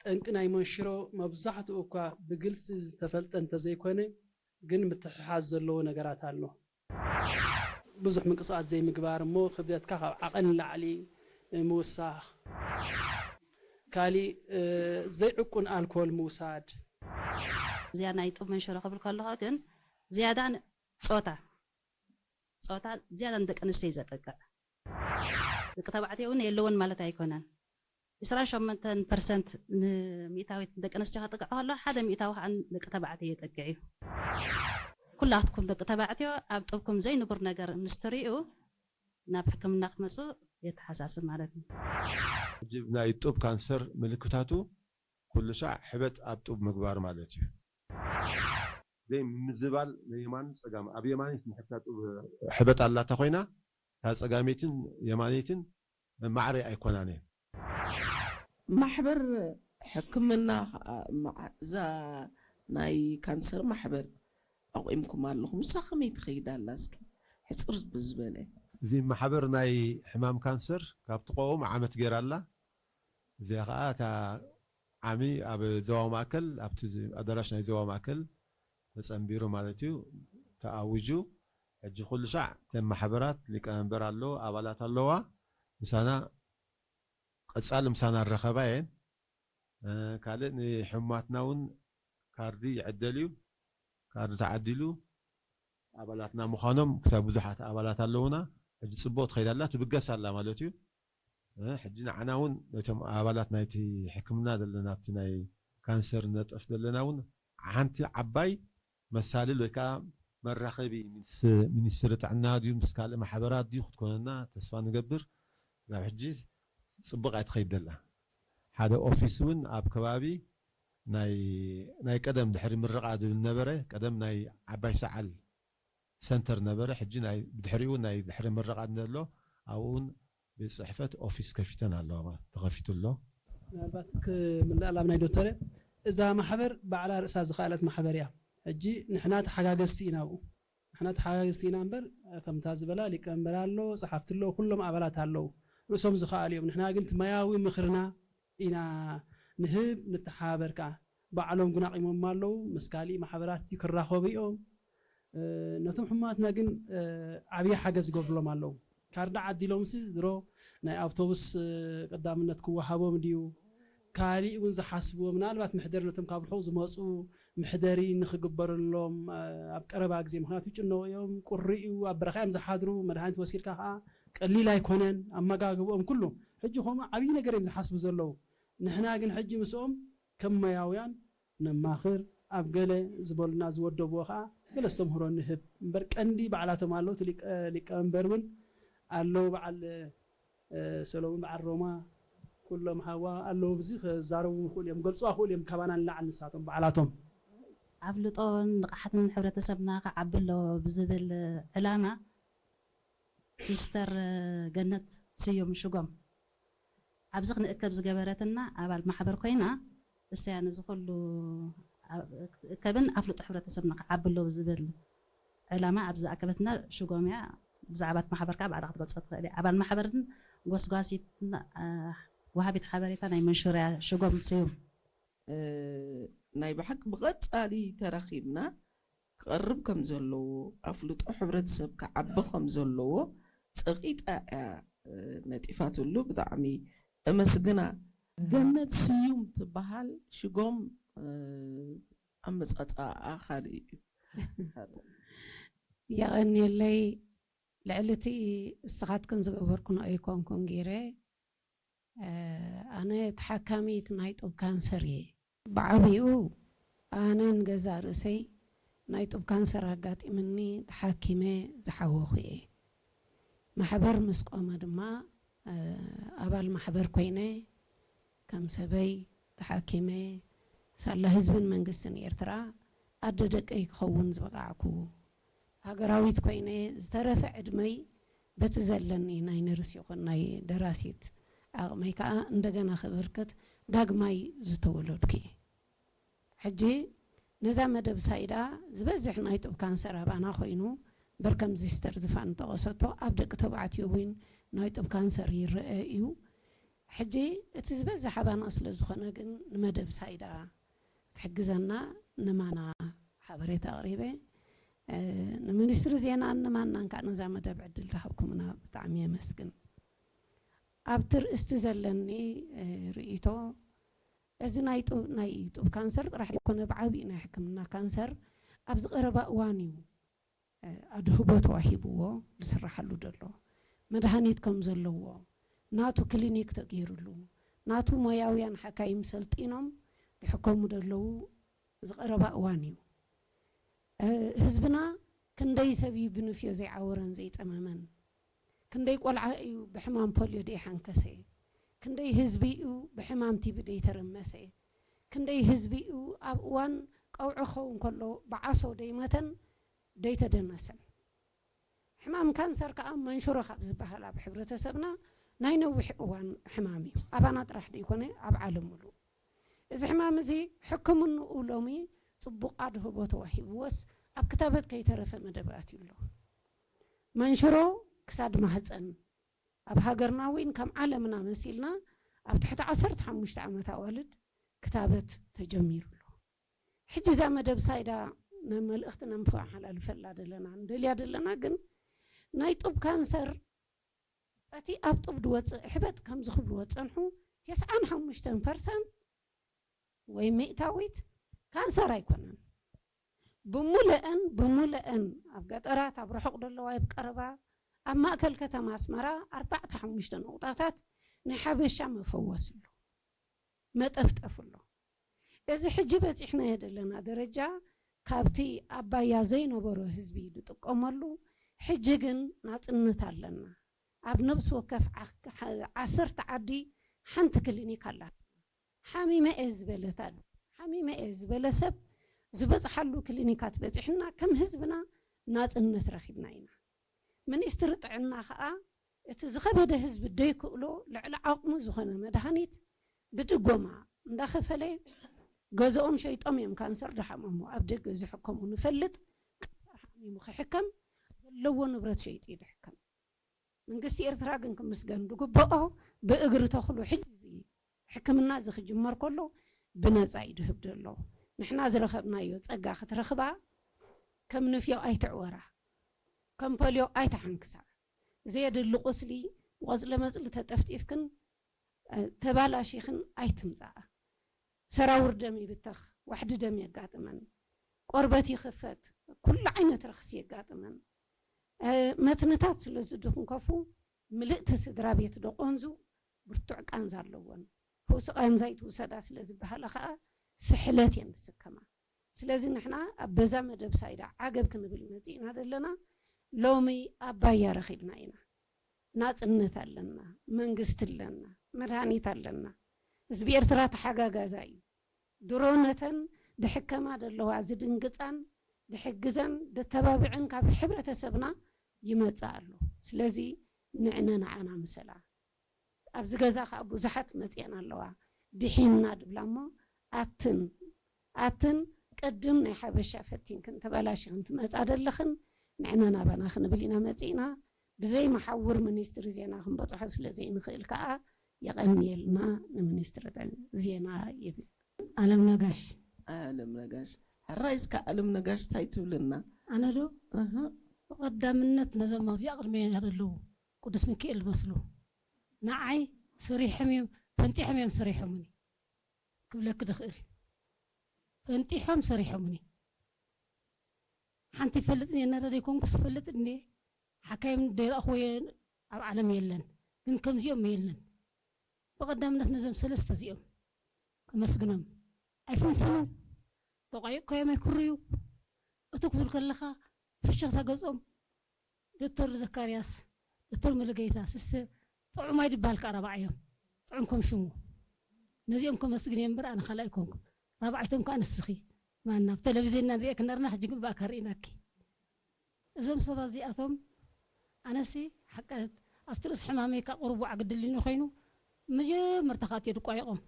ጠንቂ ናይ መንሽሮ መብዛሕትኡ እኳ ብግልፂ ዝተፈልጠ እንተዘይኮነ፣ ግን ምትሕሓዝ ዘለዎ ነገራት ኣሎ። ብዙሕ ምንቅስቃስ ዘይምግባር እሞ ክብደትካ ካብ ዓቐን ንላዕሊ ምውሳኽ፣ ካሊእ ዘይዕቁን ኣልኮል ምውሳድ። እዚኣ ናይ ጡብ መንሽሮ ክብል ከለኹ ግን ዝያዳ ጾታ ጾታ ዝያዳ ንደቂ ኣንስትዮ እዩ ዘጥቅዕ። ደቂ ተባዕትዮ እውን የለውን ማለት ኣይኮነን። 28 ፐርሰንት ንሚእታዊት ደቂ ኣንስትዮ ከጥቅዕ ከሎ ሓደ ሚእታዊ ከዓ ደቂ ተባዕትዮ የጠቅዕ እዩ። ኩላትኩም ደቂ ተባዕትዮ ኣብ ጡብኩም ዘይንቡር ነገር ምስ ትሪኡ ናብ ሕክምና ክትመፁ የተሓሳስብ ማለት እዩ። ሕጂ ናይ ጡብ ካንሰር ምልክታቱ ኩሉ ሻዕ ሕበጥ ኣብ ጡብ ምግባር ማለት እዩ። ዘይምዝባል ንየማን ጸጋም ኣብ የማኒት ንሕታ ጡብ ሕበጥ ኣላታ ኮይና እታ ጸጋመይትን የማነይትን ማዕረ ኣይኮናን እየን። ማሕበር ሕክምና እዛ ናይ ካንሰር ማሕበር ኣቑምኩም ኣለኹም። ንሳ ከመይ ትኸይድ ኣላ? እስኪ ሕፅር ብዝበለ። እዚ ማሕበር ናይ ሕማም ካንሰር ካብ ትቆውም ዓመት ገይራ ኣላ። እዚኣ ከዓ እታ ዓሚ ኣብ ዞባ ማእከል ኣብቲ ኣዳራሽ ናይ ዞባ ማእከል ተጸንቢሩ ማለት እዩ ተኣዊጁ። ሕጂ ኩሉ ሻዕ እተን ማሕበራት ሊቀመንበር ኣለዎ፣ ኣባላት ኣለዋ። ምሳና ቀጻሊ ምሳና ረኸባ እየን። ካልእ ንሕሙማትና እውን ካርዲ ይዕደል እዩ። ካርዲ ተዓዲሉ ኣባላትና ምዃኖም ክሳብ ብዙሓት ኣባላት ኣለውና። ሕጂ ጽቡቕ ትኸይድ ኣላ፣ ትብገስ ኣላ ማለት እዩ። ሕጂ ንዓና እውን ነቶም ኣባላት ናይቲ ሕክምና ዘለና ኣብቲ ናይ ካንሰር ነጠፍ ዘለና እውን ሓንቲ ዓባይ መሳልል ወይ ከዓ መራኸቢ ምስ ሚኒስትሪ ጥዕና ድዩ ምስ ካልእ ማሕበራት ድዩ ክትኮነና ተስፋ ንገብር። ናብ ሕጂ ጽቡቕ እያ ትኸይድ ዘላ። ሓደ ኦፊስ እውን ኣብ ከባቢ ናይ ናይ ቀደም ድሕሪ ምርቓ ዝብል ነበረ። ቀደም ናይ ዓባይ ሰዓል ሰንተር ነበረ። ሕጂ ናይ ብድሕሪኡ ናይ ድሕሪ ምርቓ ዘሎ ኣብኡ እውን ቤት ጽሕፈት ኦፊስ ከፊተን ኣለዋ ማለት ተኸፊቱ ኣሎ። ምናልባት ክምልኣላ ናይ ዶክተር እዛ ማሕበር ባዕላ ርእሳ ዝኸኣለት ማሕበር እያ። ሕጂ ንሕና ተሓጋገዝቲ ኢና ኣብኡ ንሕና ተሓጋገዝቲ ኢና እምበር ከምታ ዝበላ ሊቀመንበር ኣሎ፣ ጸሓፍቲ ኣሎ፣ ኩሎም ኣባላት ኣለዉ ርእሶም ዝኸኣሉ እዮም። ንሕና ግን እቲ ማያዊ ምኽርና ኢና ንህብ ንተሓባበር ከዓ ባዕሎም ግን ኣቂሞም ኣለዉ ምስ ካሊእ ማሕበራት ክራኸቡ እዮም። ነቶም ሕሙማትና ግን ዓብዪ ሓገዝ ይገብርሎም ኣለዉ። ካርዲ ዓዲሎምሲ ድሮ ናይ ኣውቶቡስ ቀዳምነት ክወሃቦም ድዩ ካሊእ እውን ዝሓስብዎ ምናልባት መሕደሪ ነቶም ካብ ርሑቕ ዝመፁ መሕደሪ ንክግበረሎም ኣብ ቀረባ ግዜ ምክንያቱ ይጭነቑ እዮም ቁሪ እዩ ኣብ በረኻ እዮም ዝሓድሩ መድሃኒት ወሲድካ ከዓ ቀሊል ኣይኮነን ኣመጋግብኦም ኩሉ ሕጂ ከምኡ ዓብዪ ነገር እዮም ዝሓስቡ ዘለዉ ንሕና ግን ሕጂ ምስኦም ከም ሞያውያን ነማኽር ኣብ ገለ ዝበሉና ዝወደብዎ ከዓ ገለ ኣስተምህሮ ንህብ እምበር ቀንዲ ባዕላቶም ኣለዉ እቲ ሊቀመንበር እውን ኣለዉ በዓል ሰሎሙን በዓል ሮማ ኩሎም ሃዋ ኣለዉ ብዚ ክዛረቡ ይኽእሉ እዮም ገልፅዋ ክእሉ እዮም ካባና ንላዕል ንሳቶም በዓላቶም ኣብልጦን ንቕሓትን ሕብረተሰብና ክዓቢ ኣሎ ብዝብል ዕላማ ሲስተር ገነት ስዩም ሽጎም ኣብዚ ክንእከብ ዝገበረትና ኣባል ማሕበር ኮይና እሰያ ነዚ ኩሉ ክትእከብን ኣፍልጦ ሕብረተሰብና ክዓቢ ኣሎ ብዝብል ዕላማ ኣብ ዝኣከበትና ሽጎም እያ። ብዛዕባ እቲ ማሕበር ከዓ ባዕላ ክትገልፆ ትኽእል እያ። ኣባል ማሕበርን ጎስጓሲትን ወሃቢት ሓበሬታ ናይ መንሹርያ ሽጎም ስዩም። ናይ ብሓቂ ብቐፃሊ ተራኺብና ክቐርብ ከም ዘለዎ ኣፍልጦ ሕብረተሰብ ክዓቢ ከም ዘለዎ ፀቒጣ እያ ነጢፋትሉ። ብጣዕሚ እመስግና። ገነት ስዩም ትበሃል ሽጎም ኣመፃፅኣኣ ካልእ እዩ። የቐንየለይ ልዕሊ እቲ እስኻትክን ዝገበርኩን ኣይኮንኩን ገይረ ኣነ ተሓካሚት ናይ ጡብ ካንሰር እየ ብዓብኡ ኣነ ንገዛእ ርእሰይ ናይ ጡብ ካንሰር ኣጋጢምኒ ተሓኪመ ዝሓወኹ እየ ማሕበር ምስ ቆመ ድማ ኣባል ማሕበር ኮይነ ከም ሰበይ ተሓኪመ ሳላ ህዝብን መንግስትን ኤርትራ ኣደ ደቀይ ክኸውን ዝበቃዕኩ ሃገራዊት ኮይነ ዝተረፈ ዕድመይ በቲ ዘለኒ ናይ ነርስ ይኹን ናይ ደራሲት ዓቕመይ ከዓ እንደገና ከበርክት ዳግማይ ዝተወለድኩ እየ። ሕጂ ነዛ መደብ ሳይዳ ዝበዝሕ ናይ ጡብ ካንሰር ኣባና ኮይኑ በርከም ሲስተር ዝፋን ጠቐሰቶ ኣብ ደቂ ተባዕትዮ እውን ናይ ጡብ ካንሰር ይረአ እዩ። ሕጂ እቲ ዝበዝሕ ኣባና ስለ ዝኾነ ግን ንመደብ ሳይዳ ክሕግዘና ንማና ሓበሬታ ኣቕሪበ። እ፣ ንሚኒስትሪ ዜናን ንማናን ከዓ ነዛ መደብ ዕድል ዝሃብኩምና ብጣዕሚ የመስግን። ኣብቲ ርእስቲ ዘለኒ፣ እ፣ ርእይቶ፣ እዚ ናይ ጡብ፣ ናይ ጡብ ካንሰር ጥራሕ ዘይኮነ ብዓብዩ ናይ ሕክምና ካንሰር ኣብዚ ቀረባ እዋን እዩ፣ እ፣ ኣድህቦ ተዋሂብዎ ዝስራሓሉ ዘሎ። መድሃኒት ከም ዘለዎ፣ ናቱ ክሊኒክ ተገይሩሉ፣ ናቱ ሞያውያን ሓካይም ሰልጢኖም ዝሕከሙ ዘለዉ ዝቐረባ እዋን እዩ። እ፣ ህዝብና ክንደይ ሰብ እዩ ብንፍዮ ዘይዓወረን ዘይጸመመን? ክንደይ ቆልዓ እዩ ብሕማም ፖልዮ ደይሓንከሰ? ክንደይ ህዝቢ እዩ ብሕማም ቲቢ ደይተረመሰ? ክንደይ ህዝቢ እዩ ኣብ እዋን ቀውዒ ክኸውን ከሎ ብዓሶ ደይመተን ደይተደነሰን? ሕማም ካንሰር ከኣ መንሽሮ ካብ ዝበሃል ኣብ ሕብረተሰብና ናይ ነዊሕ እዋን ሕማም እዩ። ኣባና ጥራሕ ደይኮነ ኣብ ዓለም ሙሉእ። እዚ ሕማም እዚ ሕክምንኡ ሎሚ ጽቡቕ ኣድህቦ ተዋሂብዎስ ኣብ ክታበት ከይተረፈ መደባት እዩ ኣሎ። መንሽሮ ክሳድ ማህፀን ኣብ ሃገርና እውን ከም ዓለምና መሲልና ኣብ ትሕቲ ዓሰርተ ሓሙሽተ ዓመት ኣዋልድ ክታበት ተጀሚሩ ኣሎ። ሕጂ እዛ መደብ ሳይዳ ናብ መልእኽቲ ነምፈሓላልፈላ ደለና፣ ንደልያ ደለና፣ ግን ናይ ጡብ ካንሰር እቲ ኣብ ጡብ ዝወፅእ ሕበጥ ከምዚ ክብልዎ ዝፀንሑ ተስዓን ሓሙሽተን ፐርሰንት ወይ ሚእታዊት ካንሰር ኣይኮነን። ብሙለአን፣ ብሙለአን ኣብ ገጠራት፣ ኣብ ርሑቕ ደለዋ፣ ኣብ ቀረባ፣ ኣብ ማእከል ከተማ ኣስመራ ኣርባዕተ ሓሙሽተ ነቑጣታት ናይ ሓበሻ መፈወሲ ኣሎ፣ መጠፍጠፍ ኣሎ። እዚ ሕጂ በጺሕናዮ ዘለና ደረጃ ካብቲ ኣባያ ዘይነበሮ ህዝቢ ዝጥቀመሉ፣ ሕጂ ግን ናጽነት ኣለና። ኣብ ነብሲ ወከፍ ዓ-፣ ዓሰርተ ዓዲ ሓንቲ ክሊኒክ ኣላትና። ሓሚመ እየ ዝበለት ኣደ፣ ሓሚመ እየ ዝበለ ሰብ ዝበጽሓሉ ክሊኒካት በጺሕና ከም ህዝብና ናጽነት ረኺብና ኢና። ሚኒስትሪ ጥዕና ኸኣ እቲ ዝኸበደ ህዝቢ ደይክእሎ ልዕሊ ዓቕሙ ዝኾነ መድሃኒት ብድጎማ እንዳኸፈለ ገዝኦም ሸይጦም እዮም ካንሰር ድሓመሙ ኣብ ደገ ዝሕከሙ ንፈልጥ። ካንሰር ሓሚሙ ክሕከም ዘለዎ ንብረት ሸይጡ እዩ ድሕከም። መንግስቲ ኤርትራ ግን ክምስገን ዝግብኦ ብእግሪ ተኽሉ ሕጂ እዚ ሕክምና እዚ ክጅመር ከሎ ብነጻ እዩ ድህብ ዘሎ። ንሕና ዝረኸብናዮ ጸጋ ክትረኽባ ከም ንፍዮ ኣይትዕወራ፣ ከም ፖልዮ ኣይትሓንክሳ። ዘየድሊ ቁስሊ ቆጽለ መጽሊ ተጠፍጢፍክን፣ እ፣ ተባላሺኽን ኣይትምጻኣ። ሰራውር ደም ይብተኽ፣ ዋሕዲ ደም የጋጥመን፣ ቆርበት ይኽፈት፣ ኩሉ ዓይነት ረኽሲ የጋጥመን። እ፣ መትንታት ስለ ዝድኽንከፉ ምልእቲ ስድራ ቤት ዶ ቆንዙ ብርቱዕ ቃንዛ ኣለወን። ህውሲ ቃንዛ ይትውሰዳ ስለ ዝበሃላ ኸኣ ስሕለት እየን ዝስከማ። ስለዚ ንሕና ኣብ በዛ መደብ ሳይዳ ዓገብ ክንብል መጺእና ዘለና። ሎሚ ኣባያ ረኺብና ኢና። ናጽነት ኣለና፣ መንግስቲ ኣለና፣ መድሃኒት ኣለና። ህዝቢ ኤርትራ ተሓጋጋዛ እዩ። ድሮ ነተን ድሕከማ ዘለዋ ዝድንግጻን ድሕግዘን ደተባብዕን ካብ ሕብረተሰብና ይመጽእ ኣሎ። ስለዚ ንዕነ ንዓና ምሰላ። ኣብዚ ገዛ ከኣ ብዙሓት መጽኤን ኣለዋ። ድሒንና ድብላ እሞ ኣትን፣ ኣትን ቅድም ናይ ሓበሻ ፈቲንክን ተባላሽኽን ትመጻ ደለኽን ንዕነ ናባና ክንብል ኢና መጺእና። ብዘይ መሓውር ሚኒስትሪ ዜና ክንበጽሖ ስለ ዘይንኽእል ከኣ የቐንየልና ንሚኒስትሪ ዜና ይብል። ኣለም ነጋሽ። ኣለም ነጋሽ። ሕራይ እስከ ኣለም ነጋሽ እንታይ ትብልና? ኣነ ዶ? እህ። ብቐዳምነት ነዞም ኣብዚኣ ቅድመና ዘለዉ ቅዱስ ሚካኤል ዝመስሉ ንዓይ ሰሪሖም እዮም፣ ፈንጢሖም እዮም ሰሪሖምኒ ክብለኪ ድኽእል። ፈንጢሖም ሰሪሖምኒ። ሓንቲ ይፈልጥ እየ ነረ ዘይኮንኩስ ይፈልጥ እንዴ? ሓካይም ዘይረእኽዎ ኣብ ዓለም የለን። ግን ከምዚኦም የለን። ብቐዳምነት ነዞም ሰለስተ እዚኦም ከመስግኖም። ኣይፍንፍኑ፣ ተቋይቕካዮም ኣይክርዩ። እቱ ክትብል ከለኻ ፍሽኽታ ገጾም፣ ዶክተር ዘካርያስ፣ ዶክተር ሙሉጌታ፣ ስስተር ጥዑም ኣይድበሃል ከኣ ራብዓዮም። ጥዑም ከም ሽሙ። ነዚኦም ከመስግን እየ እምበር ኣነ ካልእ ኣይኮንኩ። ራብዓይቶም ከኣ ንስኺ። ማና፣ ኣብ ቴሌቪዝን ኢና ንሪኤኪ ነርና፣ ሕጂ ግን ብኣካል ርኢናኪ። እዞም ሰባት እዚኣቶም፣ ኣነሲ ሓቂ ኣብቲ ርእሲ ሕማመይ ካብ ቁሩብ ዋዕ ግድል ኢሉ ኮይኑ፣ መጀመርታ ከኣ እትዮ ድቋይቖም፣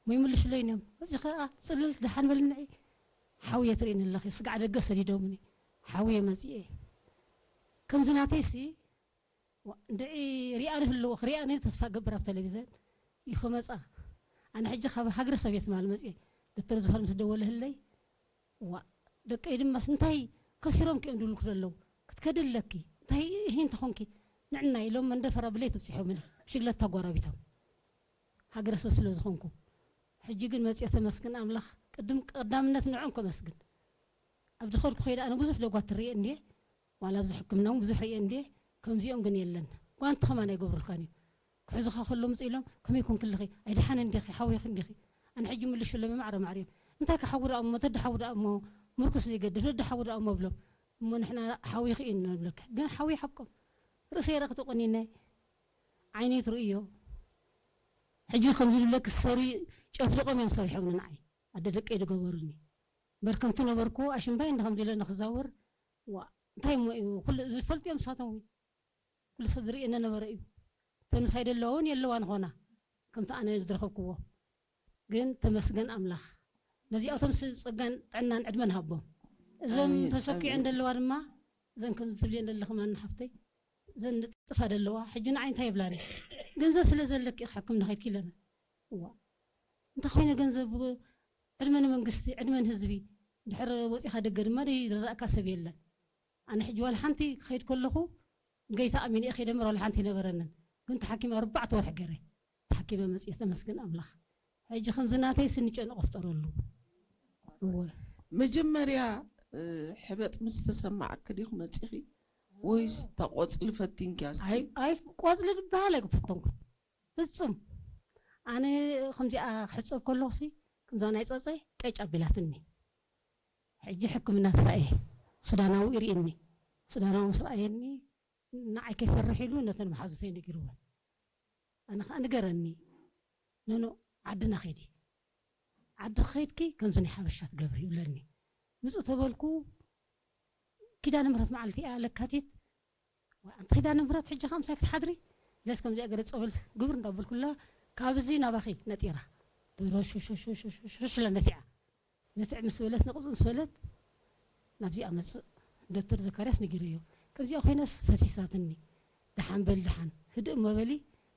"እሞ ይምልሽለይ" ኢሎም። እዚ ከኣ ጽልል ደሓን በልንዒ፣ ሓውየ ትርእይኒ ኣለኺ፣ ስጋዕ ደገ ሰዲዶምኒ፣ ሓውየ መጺኤ። ከምዚ ናተይሲ፣ ዋ-፣ እንድዒ ሪኣ ንህልዎ፣ ክሪኣኒ ተስፋ ገብር ኣብ ቴሌቪዝን፣ ይኸመፃ። ኣነ ሕጂ ካብ ሃገረ ሰብየት ማል መፅየ ዶክተር ዝፈር ምስ ደወለህለይ፣ ዋ፣ ደቀይ ድማስ እንታይ ከሲሮም ክዮም ድብሉ ክደለዉ ክትከዲ ኣለኪ፣ እንታይ ይሄ እንተኾንኪ ንዕና ኢሎም መንደፈራ ብለይ ትብፅሖምኒ ሽግለታ ጓራቢቶም ሃገረ ሰብ ስለ ዝኾንኩ። ሕጂ ግን መፅየ ተመስግን ኣምላኽ፣ ቅድም ቀዳምነት ንዕኦም ከመስግን። ኣብ ዝኸድኩ ከይደ ኣነ ብዙሕ ደጓት ትርየ እንድየ፣ ዋላ ኣብዚ ሕክምና እውን ብዙሕ ርየ እንድየ። ከምዚኦም ግን የለን። ጓንቲ ከማን ኣይገብሩልካን እዩ። ክሕዙኻ ከሎ ምጽእ ኢሎም ከመይ ኮንክልኺ፣ ኣይደሓን እንዲኺ፣ ሓዊኺ እንዲኺ። ኣነ ሕጂ ምልሽሎም ማዕረ ማዕረ እዮም። እንታይ ከሓዊ ደኣ እሞ፣ ተዲ ሓዊ ደኣ እሞ፣ ምርኩስ ዘይገድፍ፣ ተዲ ሓዊ ደኣ እሞ ብሎም። እሞ ንሕና ሓዊኺ እዩ ንብለካ። ግን ሓዊ ሓቆም። ርእሰይ ረኽቲ ቆኒነ፣ ዓይነይ ትርእዮ። ሕጂ ከምዚ ዝብለኪ ሰሪ ጨፍሊቆም እዮም ሰሪሖምኒ ንዓይ። ኣደ ደቀይ ዝገበሩኒ። በርከምቲ ነበርኩ፣ ኣሽምባይ እንደ ከምዚ ኢለ ንክዛወር፣ ዋ፣ እንታይ እሞ እዩ? ኩሉ ዝፈልጥ እዮም ንሳቶም እውን። ኩሉ ሰብ ዝርእየነ ነበረ እዩ። ተምሳይ ደለዋ እውን የለዋን ኾና። ከምቲ ኣነ ዝረኸብክዎ። ግን ተመስገን ኣምላኽ። ነዚኣቶም ስ-፣ ጸጋን ጥዕናን ዕድመን ሃቦም። እዞም ኣሜን፣ ተሰኪዐን ኣሜን። ደለዋ ድማ፣ እዘን ከምዚ ትብልየን ዘለኺ ማን ሓፍተይ፣ እዘን ንጥፋ ደለዋ፣ ሕጂ ንዓይ እንታይ ይብላኒ? ገንዘብ ስለ ዘለኪ ኢኺ ሕክምና ከይድኪ ኢለና። እዋ። እንተ ኾይነ ገንዘብ ዕድመ ንመንግስቲ፣ ዕድመ ንህዝቢ። ድሕሪ ወጺኻ ደገ ድማ ዘይረዳእካ ሰብ የለን። ኣነ ሕጂ ዋላ ሓንቲ ክኸይድ ከለኹ ንገይታ ኣሚነ እየ ከይደ እምበር ዋላ ሓንቲ ኣይነበረንን። ግን ተሓኪመ ኣርባዕተ ወርሒ ገይረ። ተሓኪመ መጽየ ተመስገን ኣምላኽ። ሕጂ ከምዚ ናተይ ስኒ ጨንቆ ፍጠረሉ። እወ። መጀመርያ፣ እ፣ ሕበጥ ምስ ተሰማዓኪ ዲኹ መጺኺ ወይስ እታ ቆጽሊ ፈቲንኪያ እስኪ? ኣይ፣ ኣይ፣ ቆጽሊ ዝበሃል ኣይፈተንኩን። ፍጹም። ኣነ ከምዚኣ ክሕጸብ ከለኹሲ፣ ከምዛ ናይ ጸጸ ቀጭ ኣቢላትኒ። ሕጂ ሕክምና ተራእየ። ሱዳናዊ ይርእየኒ። ሱዳናዊ ምስ ረኣየኒ፣ ንዓይ ከይፈርሕ ኢሉ ነተን መሓዙተይ ነጊርወን። ኣነ ኸኣ ንገረኒ፣ ኖኖ፣ ዓድና ኸይዲ። ዓዲ ኸይድኪ ከምዚ ናይ ሓበሻ ትገብሪ ይብለኒ። ምጽእ ተበልኩ፣ ኪዳነ ምሕረት መዓልቲ እያ ለካቲት። ዋ፣ ኣንቲ ኪዳነ ምሕረት ሕጂ ኸኣ ምሳይ ክትሓድሪ? ኢለስ ከምዚኣ ገለ ጸበል ግብር እንዳበልኩላ፣ ካብ እዚ ናባኺ ነጢራ። ድሮ ሹሹሹሹሹ ኢላ ነቲዓ። ነትዕ ምስ በለት፣ ነቕጽ ምስ በለት፣ ናብዚኣ መጽእ። ዶክተር ዘካርያስ ነጊረዮ። ከምዚኣ ኮይነስ ፈሲሳትኒ። ደሓን በሊ፣ ደሓን። ህድእ እሞ በሊ፣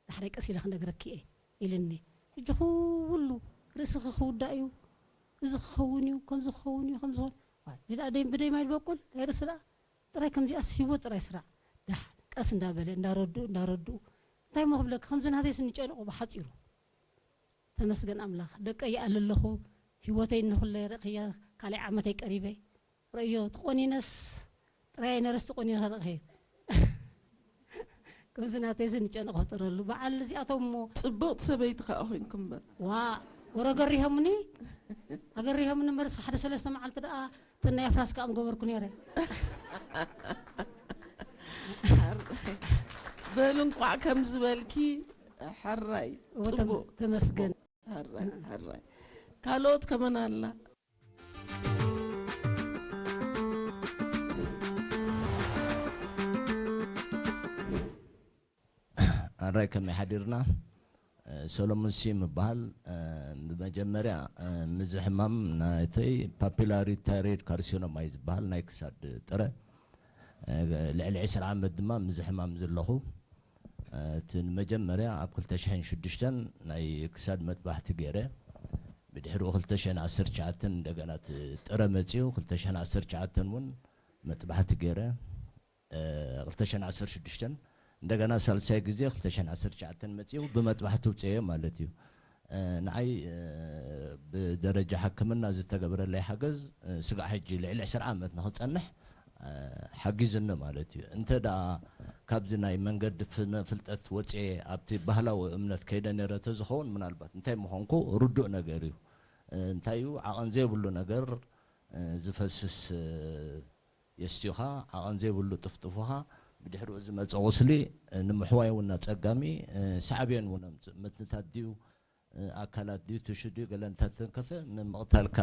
ዳሕራይ ቀስ ኢለ ክነግረኪ እየ፣ ኢልኒ። ሕጂ ኩሉ ርእስኺ ክውዳእ እዩ፣ እዚ ክኸውን እዩ፣ ከምዚ ክኸውን እዩ፣ ከምዚ ክኸውን። ዋይ፣ እዚ ደኣ ደይ-፣ ብደይ ማይ ዝበቁል፣ ናይ ርእሲ ደኣ ጥራይ ከምዚኣስ ህይወት ጥራይ ስራዕ። ደሓን፣ ቀስ እንዳበለ፣ እንዳረድኡ፣ እንዳረድኡ። እንታይ እሞ ክብለኪ፣ ከምዚ ናተይስ ንጨንቆ ብሓጺሩ። ተመስገን ኣምላኽ፣ ደቀይ ይኣሊ ኣለኹ፣ ህይወተይ እንኹለይ ርእኽያ፣ ካልኣይ ዓመተይ ቀሪበ። ረእዮ፣ ተቖኒነስ ጥራይ ነርስ ተቖኒነ ርእኽየ። ከምዚ ናተይ እዚ ንጨንቆ ክጥረሉ። በዓል እዚኣቶም እሞ ጽብቕቲ ሰበይቲ ከኣ ኮይንኩም እምበር። ዋ፣ ወረ ገሪሆምኒ፣ ኣገሪሆምኒ እምበርስ ሓደ ሰለስተ መዓልቲ ደኣ ተን ናይ ኣፍራስ ከኣ ምገበርኩ ነይረ። በሉ እንቋዕ ከም ዝበልኪ፣ ሕራይ፣ እወ፣ ተመ-፣ ጽቡቕ፣ ተመስገን። ጽቡቕ። ሕራይ፣ ሕራይ። ካልኦት ከመን ኣላ? ኣራይ ከመይ ሓዲርና? እ፣ ሰሎሞን ስዩም እበሃል። እ፣ ብመጀመርያ፣ እ፣ ምዚ ሕማም ናተይ ፓፒላሪ ታይሮይድ ካርሲኖማ እዩ ዝበሃል፣ ናይ ክሳድ ጥረ። እ፣ ልዕሊ ዕስራ ዓመት ድማ ምዚ ሕማም ዘለኹ። እ፣ እቲ ንመጀመርያ ኣብ ክልተ ሽሕን ሽዱሽተን ናይ ክሳድ መጥባሕቲ ገይረ። ብድሕሪኡ ክልተ ሽሕን ዓሰርተ ትሽዓተን እንደገና እቲ ጥረ መጺኡ፣ ክልተ ሽሕን ዓሰርተ ትሽዓተን እውን መጥባሕቲ ገይረ። እ፣ ክልተ ሽሕን ዓሰርተ ሽዱሽተን እንደገና ሳልሳይ ግዜ ክልተ ሽሕን ዓሰርተ ትሽዓተን መጺኡ ብመጥባሕቲ ውጽኤዮ ማለት እዩ። እ፣ ንዓይ፣ እ፣ ብደረጃ ሕክምና ዝተገበረለይ ሓገዝ፣ እ፣ ስጋዕ ሕጂ ልዕሊ ዕስራ ዓመት ንኽጸንሕ፣ እ፣ ሓጊዙኒ ማለት እዩ። እንተ ደኣ ካብዚ ናይ መንገዲ ፍነ-፣ ፍልጠት ወጽኤ ኣብቲ ባህላዊ እምነት ከይደ ነይረ ተዝኸውን ምናልባት እንታይ ምኾንኩ ርዱእ ነገር እዩ። እ፣ እንታይ እዩ ዓቐን ዘይብሉ ነገር፣ እ፣ ዝፈስስ፣ እ፣ የስትዩኻ፣ ዓቐን ዘይብሉ ጥፍጥፉኻ፣ ብድሕሪኡ ዝመጸ ቁስሊ፣ እ፣ ንምሕዋይ እውን ኣጸጋሚ፣ እ፣ ሳዕቤን እውን ኣምጽእ። ምትንታት ድዩ፣ እ፣ ኣካላት ድዩ፣ ቱሹ ድዩ፣ ገለ እንተተንከፈ ንምቕታልካ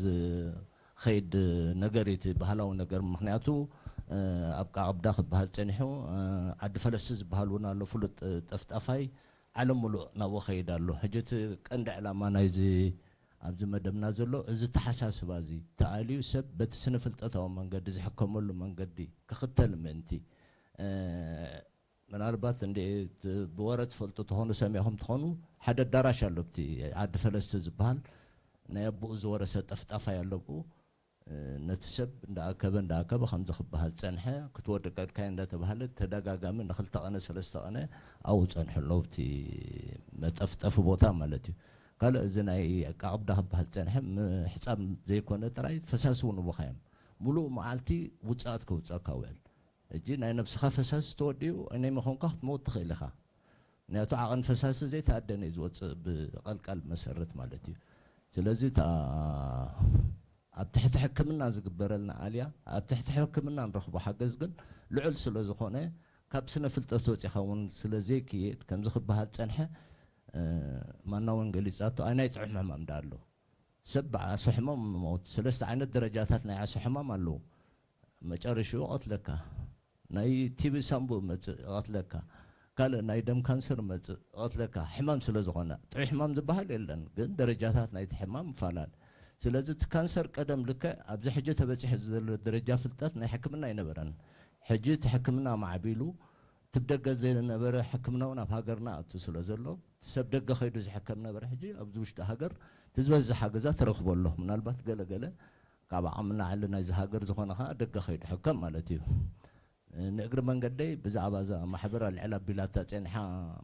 ዝኸይድ ነገር እዩ እቲ ባህላዊ ነገር። ምኽንያቱ፣ እ፣ ኣብ ቃቕብዳ ክበሃል ጸኒሑ፣ እ፣ ዓዲ ፈለስቲ ዝበሃል እውን ኣሎ፣ ፍሉጥ፣ እ፣ ጠፍጣፋይ፣ ዓለም ምሉእ ናብኡ ኸይድ ኣሎ። ሕጂ እቲ ቀንዲ ዕላማ ናይዚ ኣብዚ መደብና ዘሎ እዚ ተሓሳስባ እዚ ተኣልዩ ሰብ በቲ ስነ ፍልጠታዊ መንገዲ ዝሕከመሉ መንገዲ ክኽተል ምእንቲ፣ እ፣ ምናልባት እንደ ብወረ ትፈልጡ ትኾኑ ሰሚዕኹም ትኾኑ ሓደ ኣዳራሽ ኣሎ ኣብቲ ዓዲ ፈለስቲ ዝበሃል ናይ ኣቦኡ ዝወረሰ ጠፍጣፋይ ኣለብኡ ነቲ ሰብ እንዳኣከበ እንዳኣከበ ከምዚ ክበሃል ፀንሐ ክትወድቀልካ እንዳተባሃለ ተደጋጋሚ ንክልተ ቀነ ሰለስተ ቀነ ኣብኡ ፀንሑ ኣለዉ እቲ መጠፍጠፊ ቦታ ማለት እዩ። ካልእ እዚ ናይ ኣቃቕብዳ ክበሃል ፀንሐ ምሕፃብ ዘይኮነ ጥራይ ፈሳሲ እውን እቡኻ እዮም። ሙሉእ መዓልቲ ውፅኣት ከውፀካ ውዕል። ሕጂ ናይ ነብስኻ ፈሳሲ ተወዲኡ እኔ መኾንካ ክትመውት ትኽእል ኢኻ። ምክንያቱ ዓቐን ፈሳሲ ዘይተኣደነ እዩ ዝወፅእ ብቐልቃል መሰረት ማለት እዩ። ስለዚ እታ ኣብ ትሕቲ ሕክምና ዝግበረልና ኣልያ ኣብ ትሕቲ ሕክምና ንረኽቦ ሓገዝ ግን ልዑል ስለ ዝኾነ ካብ ስነ ፍልጠት ወፂኻ እውን ስለ ዘይክየድ ከምዚ ክበሃል ፀንሐ ማና እውን ገሊፃቶ ኣይ ናይ ጥዑም ሕማም ዳ ኣሎ ሰብ ብዓሶ ሕማም ሞት ሰለስተ ዓይነት ደረጃታት ናይ ዓሶ ሕማም ኣለዉ። መጨረሽኡ ይቐትለካ። ናይ ቲቢ ሳምቡእ መጽእ ይቐትለካ። ካልእ ናይ ደም ካንሰር መጽእ ይቐትለካ። ሕማም ስለ ዝኾነ ጥዑይ ሕማም ዝበሃል የለን፣ ግን ደረጃታት ናይቲ ሕማም ይፈላለ። ስለዚ እቲ ካንሰር ቀደም ልክዕ ኣብዚ ሕጂ ተበጺሑ ዘሎ ደረጃ ፍልጠት ናይ ሕክምና ኣይነበረን። ሕጂ እቲ ሕክምና ማዕቢሉ እቲ ብደገ ዘይነበረ ሕክምና እውን ኣብ ሃገርና ኣቱ ስለ ዘሎ እቲ ሰብ ደገ ከይዱ ዝሕከም ነበረ። ሕጂ ኣብዚ ውሽጢ ሃገር እቲ ዝበዝሕ ሓገዛት ተረክቦ ኣሎ። ምናልባት ገለ ገለ ካብ ዓቕሚ ንላዕሊ ናይዚ ሃገር ዝኾነ ከዓ ደገ ከይዱ ሕከም ማለት እዩ። ንእግሪ መንገደይ ብዛዕባ እዛ ማሕበር ኣልዕል ኣቢላታ ጸኒሓ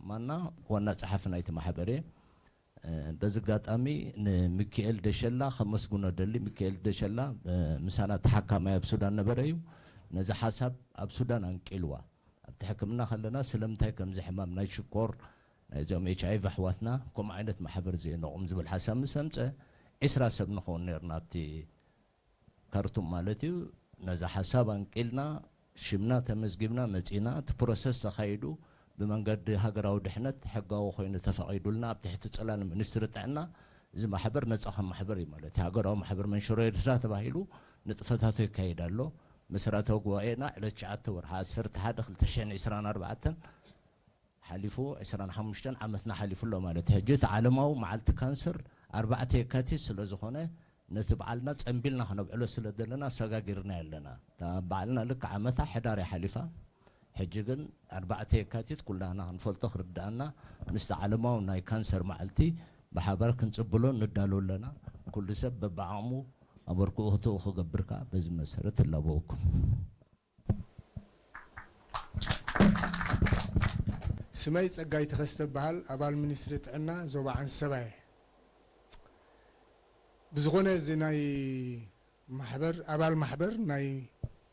ማና ዋና ጸሓፊ ናይቲ ማሕበር እየ። በዚ ኣጋጣሚ ንሚካኤል ደሸላ ከመስግኖ ደሊ። ሚካኤል ደሸላ ምሳና ተሓካማይ ኣብ ሱዳን ነበረ እዩ። ነዚ ሓሳብ ኣብ ሱዳን ኣንቂልዋ። ኣብቲ ሕክምና ከለና ስለምንታይ ከምዚ ሕማም ናይ ሽኮር ናይዚኦም ኤች ኣይ ቪ ኣሕዋትና ከምኡ ዓይነት ማሕበር ዘይነቑም ዝብል ሓሳብ ምስ ኣምፀ ዒስራ ሰብ ንኸውን ነርና ኣብቲ ካርቱም ማለት እዩ። ነዛ ሓሳብ ኣንቂልና ሽምና ተመዝጊብና መፂና እቲ ፕሮሰስ ተኻይዱ ብመንገዲ ሃገራዊ ድሕነት ሕጋዊ ኮይኑ ተፈቒዱልና ኣብ ትሕቲ ፅላል ሚኒስትሪ ጥዕና እዚ ማሕበር ነፃ ከም ማሕበር እዩ ማለት እዩ። ሃገራዊ ማሕበር መንሽሮ ኤርትራ ተባሂሉ ንጥፈታቱ ይካየድ ኣሎ። መስራታዊ ጉባኤና ዕለት ትሽዓተ ወርሒ ዓሰርተ ሓደ ክልተ ሽሕን ዕስራን ኣርባዕተን ሓሊፉ ዕስራን ሓሙሽተን ዓመትና ሓሊፉ ኣሎ ማለት እዩ። ሕጂ እቲ ዓለማዊ መዓልቲ ካንሰር ኣርባዕተ የካቲት ስለ ዝኾነ ነቲ በዓልና ጸንቢልና ክነብዕሎ ስለ ዘለና ኣሰጋጊርና ኣለና። እታ በዓልና ልክዕ ዓመታ ሕዳር እያ ሓሊፋ። ሕጂ ግን ኣርባዕተ የካቲት ኩላና ክንፈልጦ ክርድኣና ምስቲ ዓለማዊ ናይ ካንሰር መዓልቲ ብሓባር ክንጽብሎ ንዳሎ ኣለና። ኩሉ ሰብ በብዓቕሙ ኣበርክኦቱ ክገብር ከኣ በዚ መሰረት እላበወኩም። ስመይ ጸጋይ ተኸስተ በሃል ኣባል ሚኒስትሪ ጥዕና ዞባ ዓንሰባ እየ። ብዝኾነ እዚ ናይ ማሕበር ኣባል ማሕበር ናይ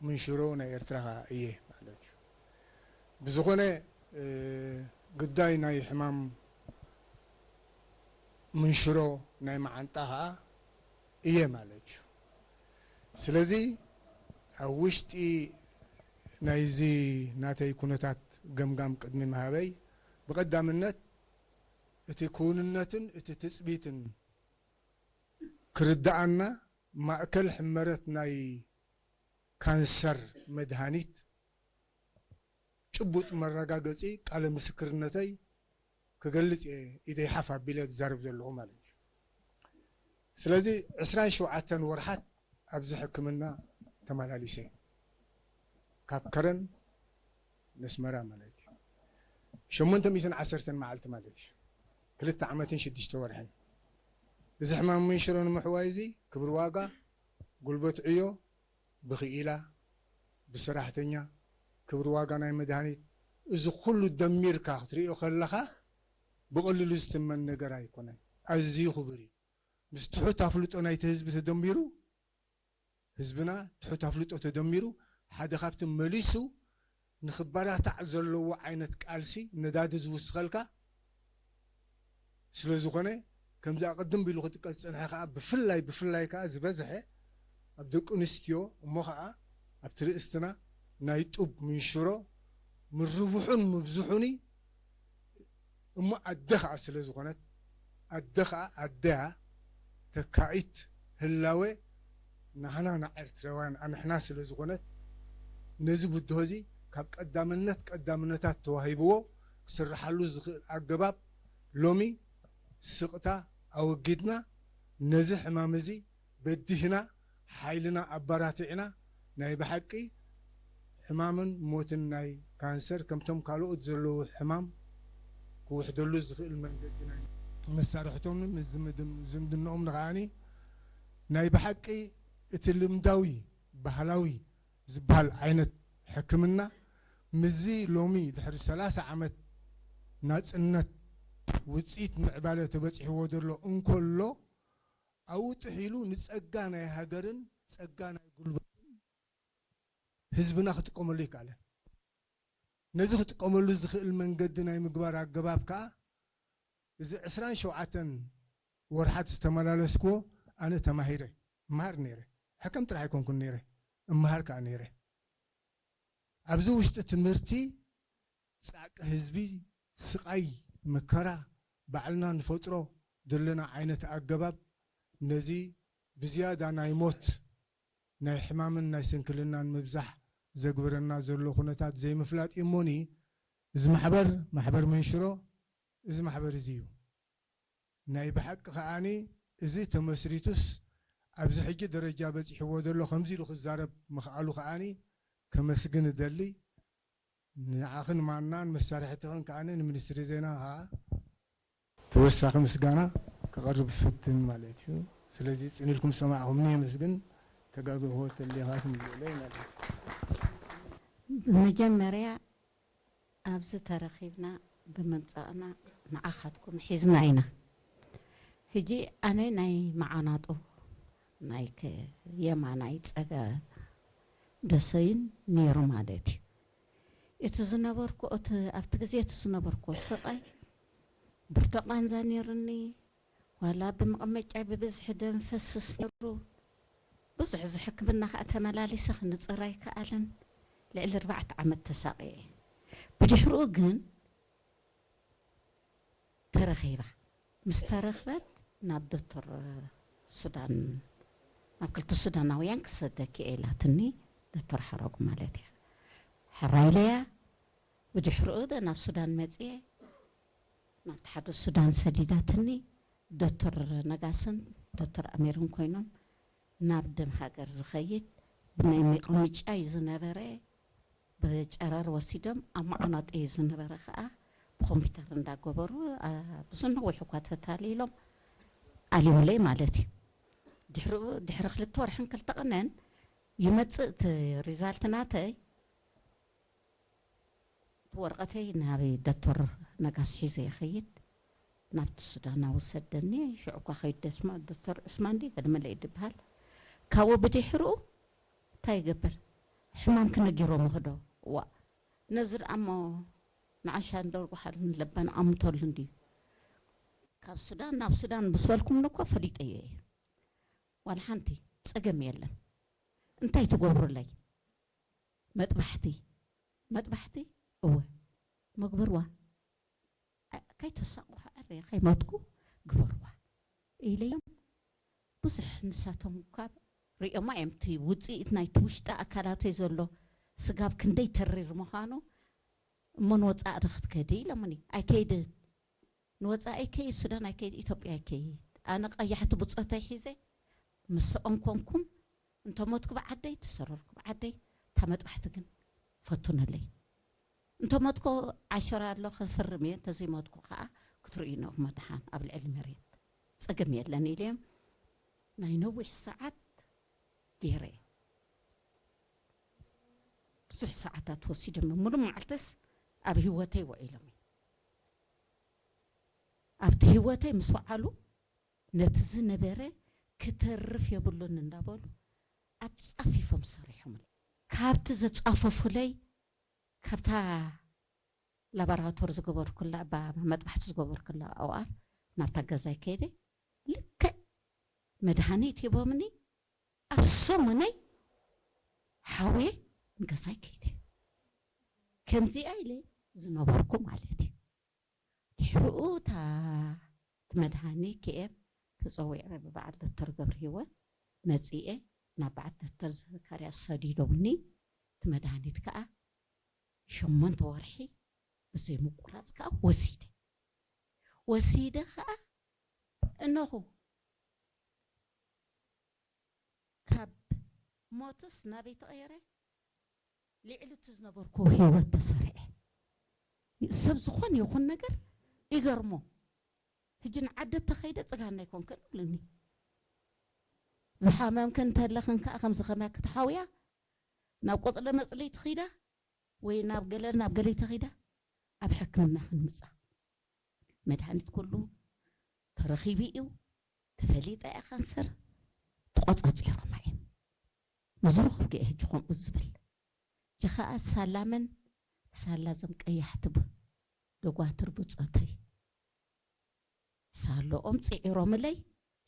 ምንሽሮ ናይ ኤርትራ እየ ማለት እዩ። ብዝኾነ ግዳይ ናይ ሕማም ምንሽሮ ናይ መዓንጣ ኸዓ እየ ማለት እዩ። ስለዚ ኣብ ውሽጢ ናይዚ ናተይ ኩነታት ገምጋም ቅድሚ ምሃበይ ብቐዳምነት እቲ ክውንነትን እቲ ትጽቢትን ክርድኣና ማእከል ሕመረት ናይ ካንሰር መድሃኒት ጭቡጥ መረጋገጺ ቃለ ምስክርነተይ ክገልጽ እየ ኢደይ ሓፍ ኣቢለ ዝዛረብ ዘለኹ ማለት እዩ። ስለዚ ዕስራን ሸውዓተን ወርሓት ኣብዚ ሕክምና ተመላሊሰ ካብ ከረን ነስመራ ማለት እዩ። ሸሞንተ ሚእትን ዓሰርተን መዓልቲ ማለት እዩ። ክልተ ዓመትን ሽዱሽተ ወርሕን። እዚ ሕማም ምንሽሮ ንምሕዋይ እዚ ክብሪ ዋጋ፣ ጉልበት ዕዮ፣ ብኽኢላ፣ ብሰራሕተኛ፣ ክብሪ ዋጋ ናይ መድሃኒት፣ እዚ ኩሉ ደሚርካ ክትሪኦ ከለኻ ብቐሊሉ ዝትመን ነገር ኣይኮነን። ኣዝዩ ክቡር እዩ። ምስ ትሑት ኣፍልጦ ናይቲ ህዝቢ ተደሚሩ፣ ህዝብና ትሑት ኣፍልጦ ተደሚሩ ሓደ ካብቲ መሊሱ ንኽበራታዕ ዘለዎ ዓይነት ቃልሲ ነዳዲ ዝውስኸልካ ስለ ዝኾነ፣ ከምዚ ኣቐድም ቢሉ ክጥቀስ ዝጸንሐ ከኣ ብፍላይ ብፍላይ ከኣ ዝበዝሐ ኣብ ደቂ ኣንስትዮ እሞ ኸኣ ኣብቲ ርእስትና ናይ ጡብ ምንሽሮ ምርብሑን ምብዝሑኒ እሞ ኣደ ኸዓ ስለ ዝኾነት ኣደ ኸዓ ኣደያ ተካኢት ህላዌ ናህና ንኤርትራውያን ኣንሕና ስለ ዝኾነት ነዚ ብድሆ እዚ ካብ ቀዳምነት ቀዳምነታት ተዋሂብዎ ክስርሓሉ ዝኽእል ኣገባብ ሎሚ ስቕታ ኣወጊድና ነዚ ሕማም እዚ በዲህና ሓይልና ኣባራቲዕና ናይ ብሓቂ ሕማምን ሞትን ናይ ካንሰር ከምቶም ካልኦት ዘለዉ ሕማም ክውሕደሉ ዝኽእል መንገዲ ናይ መሳርሕቶምን ዝምድን- ዝምድንኦም ንኸዓኒ ናይ ብሓቂ እቲ ልምዳዊ ባህላዊ ዝበሃል ዓይነት ሕክምና ምስዚ ሎሚ ድሕሪ ሰላሳ ዓመት ናጽነት ውጽኢት ምዕባለ ተበጺሕዎ ዘሎ እንከሎ ኣብኡ ጥሒሉ ንጸጋ ናይ ሃገርን ጸጋ ናይ ጉልበትን ህዝብና ክጥቀመሉ ይከኣለን። ነዚ ክጥቀመሉ ዝኽእል መንገዲ ናይ ምግባር ኣገባብ ከኣ እዚ ዕስራን ሸውዓተን ወርሓት ዝተመላለስክዎ ኣነ ተማሂረ እምሃር ነይረ። ሕከም ጥራሕ ኣይኮንኩን ነይረ፣ እምሃር ከኣ ነይረ። ኣብዚ ውሽጢ ትምህርቲ ጻዕቂ ህዝቢ፣ ስቓይ መከራ ባዕልና ንፈጥሮ ዘለና ዓይነት ኣገባብ ነዚ ብዝያዳ ናይ ሞት ናይ ሕማምን ናይ ስንክልናን ምብዛሕ ዘግብረና ዘሎ ኩነታት ዘይምፍላጥ እዩ እሞኒ፣ እዚ ማሕበር ማሕበር መንሽሮ እዚ ማሕበር እዚ እዩ። ናይ ብሓቂ ከዓኒ እዚ ተመስሪቱስ ኣብዚ ሕጂ ደረጃ በጺሕዎ ዘሎ ከምዚ ኢሉ ክዛረብ ምኽኣሉ ከዓኒ ከመስግን እደሊ። ንዓኽን ማናን መሳርሕትኽን ከዓኒ ንሚኒስትሪ ዜና ከዓ ተወሳኺ ምስጋና ከቐርብ ይፈትን ማለት እዩ። ስለዚ ጽን ኢልኩም ዝሰማዕኹምኒ የመስግን። ተጋግሆ ተሊኻትም ይብለይ ማለት እዩ። ብመጀመርያ ኣብዚ ተረኺብና ብምምጻእና ንዓኻትኩም ሒዝና ኢና። ሕጂ ኣነ ናይ መዓናጡ ናይ ከ- የማናይ ጸጋ ደሰይን ነይሩ ማለት እዩ። እቲ ዝነበርኩ እቲ ኣብቲ ግዜ እቲ ዝነበርኩ ስቓይ ብርቱዕ ቃንዛ ነይሩኒ። ዋላ ብመቐመጫ ብብዝሒ ደም ፈስስ ነይሩ። ብዙሕ እዚ ሕክምና ከዓ ተመላሊሰ ክንፅር ኣይከኣልን። ልዕሊ ኣርባዕተ ዓመት ተሳቒየ። ብድሕሪኡ ግን ተረኺባ። ምስ ተረኽበት ናብ ዶክተር ሱዳን ናብ ክልተ ሱዳናውያን ክሰደኪ እየ ኢላትኒ። ዶክተር ሓረጉ ማለት እያ። ሕራይ ኢለያ። ብድሕሪኡ ደ ናብ ሱዳን መፅየ። ናብቲ ሓደ ሱዳን ሰዲዳትኒ። ዶክተር ነጋስን ዶክተር ኣሚርን ኮይኖም ናብ ደም ሃገር ዝኸይድ ብናይ መቐመጫ እዩ ዝነበረ። ብጨረር ወሲዶም ኣብ መዓናጡ እዩ ዝነበረ ከዓ ብኮምፒውተር እንዳገበሩ ብዙ ነዊሕ እኳ ተታሊሎም ኣሊሙለይ ማለት እዩ። ድሕሪኡ ድሕሪ ክልተ ወርሕን ክልተ ቅነን ይመፅእ እቲ ሪዛልት ናተይ። እቲ ወረቐተይ ናብ ዶክተር ነጋስ ሒዘ ይኸይድ። ናብቲ ሱዳናዊ ሰደኒ። ሽዑ እኳ ከይዱ ደስማ ዶክተር ዑስማን ድዩ ገለ መለ እዩ ዝበሃል። ካብኡ ብድሕሪኡ እንታይ ይገብር? ሕማምኪ ነጊሮምኺ ዶ? ዋእ፣ ነዚ ደኣ እሞ ንዓሻ እንደርጉሓሉን ለበን ኣምተሉን ድዩ? ካብ ሱዳን ናብ ሱዳን ምስ በልኩምኒ እኮ ፈሊጠዮ እየ። ዋላ ሓንቲ ጸገም የለን። እንታይ ትገብሩለይ? መጥባሕቲ። መጥባሕቲ? እወ። መግበርዋ። ከይተሳቕሑ ዕረ ከይሞትኩ ግበርዋ ኢለዮም። ብዙሕ ንሳቶም እኳ ርእዮማ እዮም። እቲ ውፅኢት ናይቲ ውሽጢ ኣካላተይ ዘሎ ስጋብ ክንደይ ተሪር ምዃኑ እሞ ንወፃኢ ዶ ክትከዲ ኢሎምኒ። ኣይከይድን። ንወፃኢ ኣይከይድ፣ ሱዳን ኣይከይድ፣ ኢትዮጵያ ኣይከይድ። ኣነ ቀያሕቲ ብፆተይ ሒዘ ምስኦም ኮንኩም እንተሞትኩ ብዓደይ፣ ተሰረርኩ ብዓደይ፣ እታ መጥባሕቲ ግን ፈቱንለይ። እንተሞትኩ ዓሸራ ኣሎ ክፍርም እየ፣ እንተዘይሞትኩ ከዓ ክትርእዩ ኢኹም መድሓን ኣብ ልዕሊ መሬት። ፀገም የለን ኢለዮም ናይ ነዊሕ ሰዓት ገይረ እየ። ብዙሕ ሰዓታት ወሲዶም እዮም። ሙሉእ መዓልትስ ኣብ ህይወተይ ውዒሎም እዮም። ኣብቲ ህይወተይ ምስ ወዓሉ ነቲ ዝነበረ ክተርፍ የብሉን እንዳበሉ ኣጻፊፎም ሰሪሖምለይ። ካብቲ ዘጻፈፉለይ ካብታ ላባራቶር ዝገበርኩላ እባ መጥባሕቲ ዝገበርኩላ ኣዋር ናብታ ገዛይ ከይደ ልክዕ መድሃኒት ሂቦምኒ ኣብ ሰሙነይ ሓውየ ንገዛይ ከይደ ከምዚኣ ኢለ ዝነበርኩ ማለት እዩ። ድሕሪኡ እታ እቲ መድሃኒ ክኤም ተፀዊዐ ብበዓል ዶክተር ገብረሂወት መፂኤ ናብ በዓል ዶክተር ዘካርያስ ሰዲዶምኒ እቲ መድሃኒት ከዓ ሸሞንተ ወርሒ ብዘይ ምቁራፅ ከዓ ወሲደ ወሲደ ከዓ እነኹ ካብ ሞትስ ናበይ ተቐየረ? ልዕሊ እቲ ዝነበርኩ ህይወት ተሰርዐ። ሰብ ዝኾነ ይኹን ነገር ይገርሞ። ሕጂ ንዓዲ ተኸይደ ጽጋና ኣይኮንክን እብልኒ። ዝሓመምክን እንተለኽን ከኣ ከምዚ ከማይ ክትሓውያ ናብ ቆጽለ መጽሊ ትኺዳ ወይ ናብ ገለ ናብ ገለ ተኺዳ ኣብ ሕክምና ክንምጻ። መድሃኒት ኩሉ ተረኺቡ እዩ። ተፈሊጣ እያ ካንሰር። ተቖጻጺሮማ እዮም። ንዝረኸብኩ እየ ሕጂ ከምኡ ዝብል። ሕጂ ኸኣ ሳላ መን? ሳላ እዞም ቀያሕቲ ብ-፣ ደጓትር ብጾተይ። ሳሎኦም ጽዒሮምለይ፣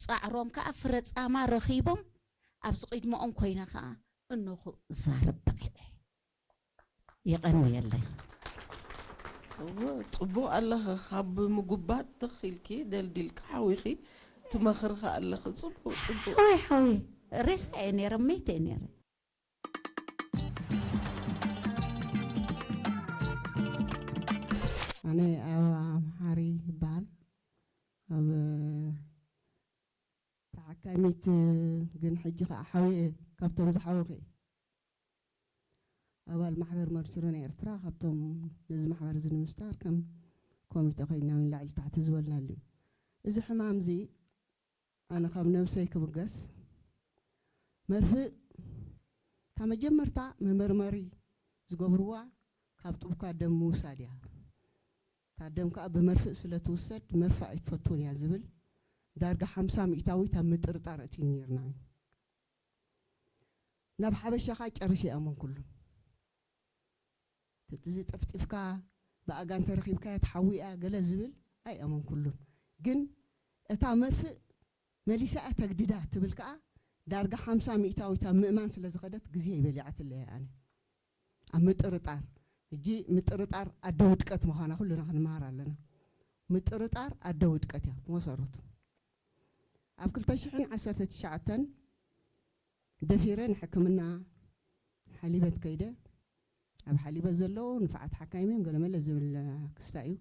ጻዕሮም ከኣ ፍረ ጻማ ረኺቦም፣ ኣብዚ ቅድመኦም ኮይነ ከኣ እነኹ ዛረብ በቒዐ። የቐንየለይ። እወ፣ ጽቡቕ ኣለኺ። ካብ ምጉባጥ ትኽ ኢልኪ፣ ደልዲልኪ፣ ሓዊኺ ትመኽሪ ከኣ ኣለኺ። ጽቡቕ፣ ጽቡቕ። ሓወይ፣ ሓወይ፣ ሬሳ እየ ነይረ፣ መይተ እየ ነይረ። ኣነ ኣበባ መሓሪ ይበሃል። ኣብ ተሓካሚት፣ ግን ሕጂ ኸዓ ሓውየ፣ ካብቶም ዝሓወኸ እየ። ኣባል ማሕበር መርትሮ ናይ ኤርትራ፣ ካብቶም ነዚ ማሕበር እዚ ንምስታር ከም ኮሚተ ኮይና ንላዕሊ ታሕቲ ዝበልናሉ እዩ። እዚ ሕማም እዚ ኣነ ካብ ነብሰይ ክብገስ፣ መርፍእ፣ እታ መጀመርታ መመርመሪ ዝገብርዋ ካብ ጡብካ ደም ምውሳድ እያ። እታ ደም ከኣ ብመርፍእ ስለ ትውሰድ መርፍእ ኣይትፈቱን እያ ዝብል ዳርጋ ሓምሳ ሚእታዊት ኣብ ምጥርጣር ኣእትዩ ነይርና እዩ። ናብ ሓበሻ ከኣ ጨርሸ እየ ኣመንኩሉ። እዚ ጠፍጢፍካ ብኣጋ እንተረኺብካያ ትሓዊ እያ ገለ ዝብል ኣይኣመንኩሉን። ግን እታ መርፍእ መሊሳ እያ ተግድዳ ትብል ከኣ ዳርጋ ሓምሳ ሚእታዊት ኣብ ምእማን ስለ ዝኸደት ግዜ ይበሊዓትለይ እየ ኣነ። ኣብ ምጥርጣር፣ ሕጂ ምጥርጣር ኣደ ውድቀት ምዃና ኩልና ክንመሃር ኣለና። ምጥርጣር ኣደ ውድቀት እያ ብመሰረቱ። ኣብ ክልተ ሽሕን ዓሰርተ ትሽዓተን ደፊረ ንሕክምና ሓሊበት ከይደ። ኣብ ሓሊበት ዘለዉ ንፉዓት ሓካይም እዮም፣ ገለመለ ዝብል ክስታይ እዩ።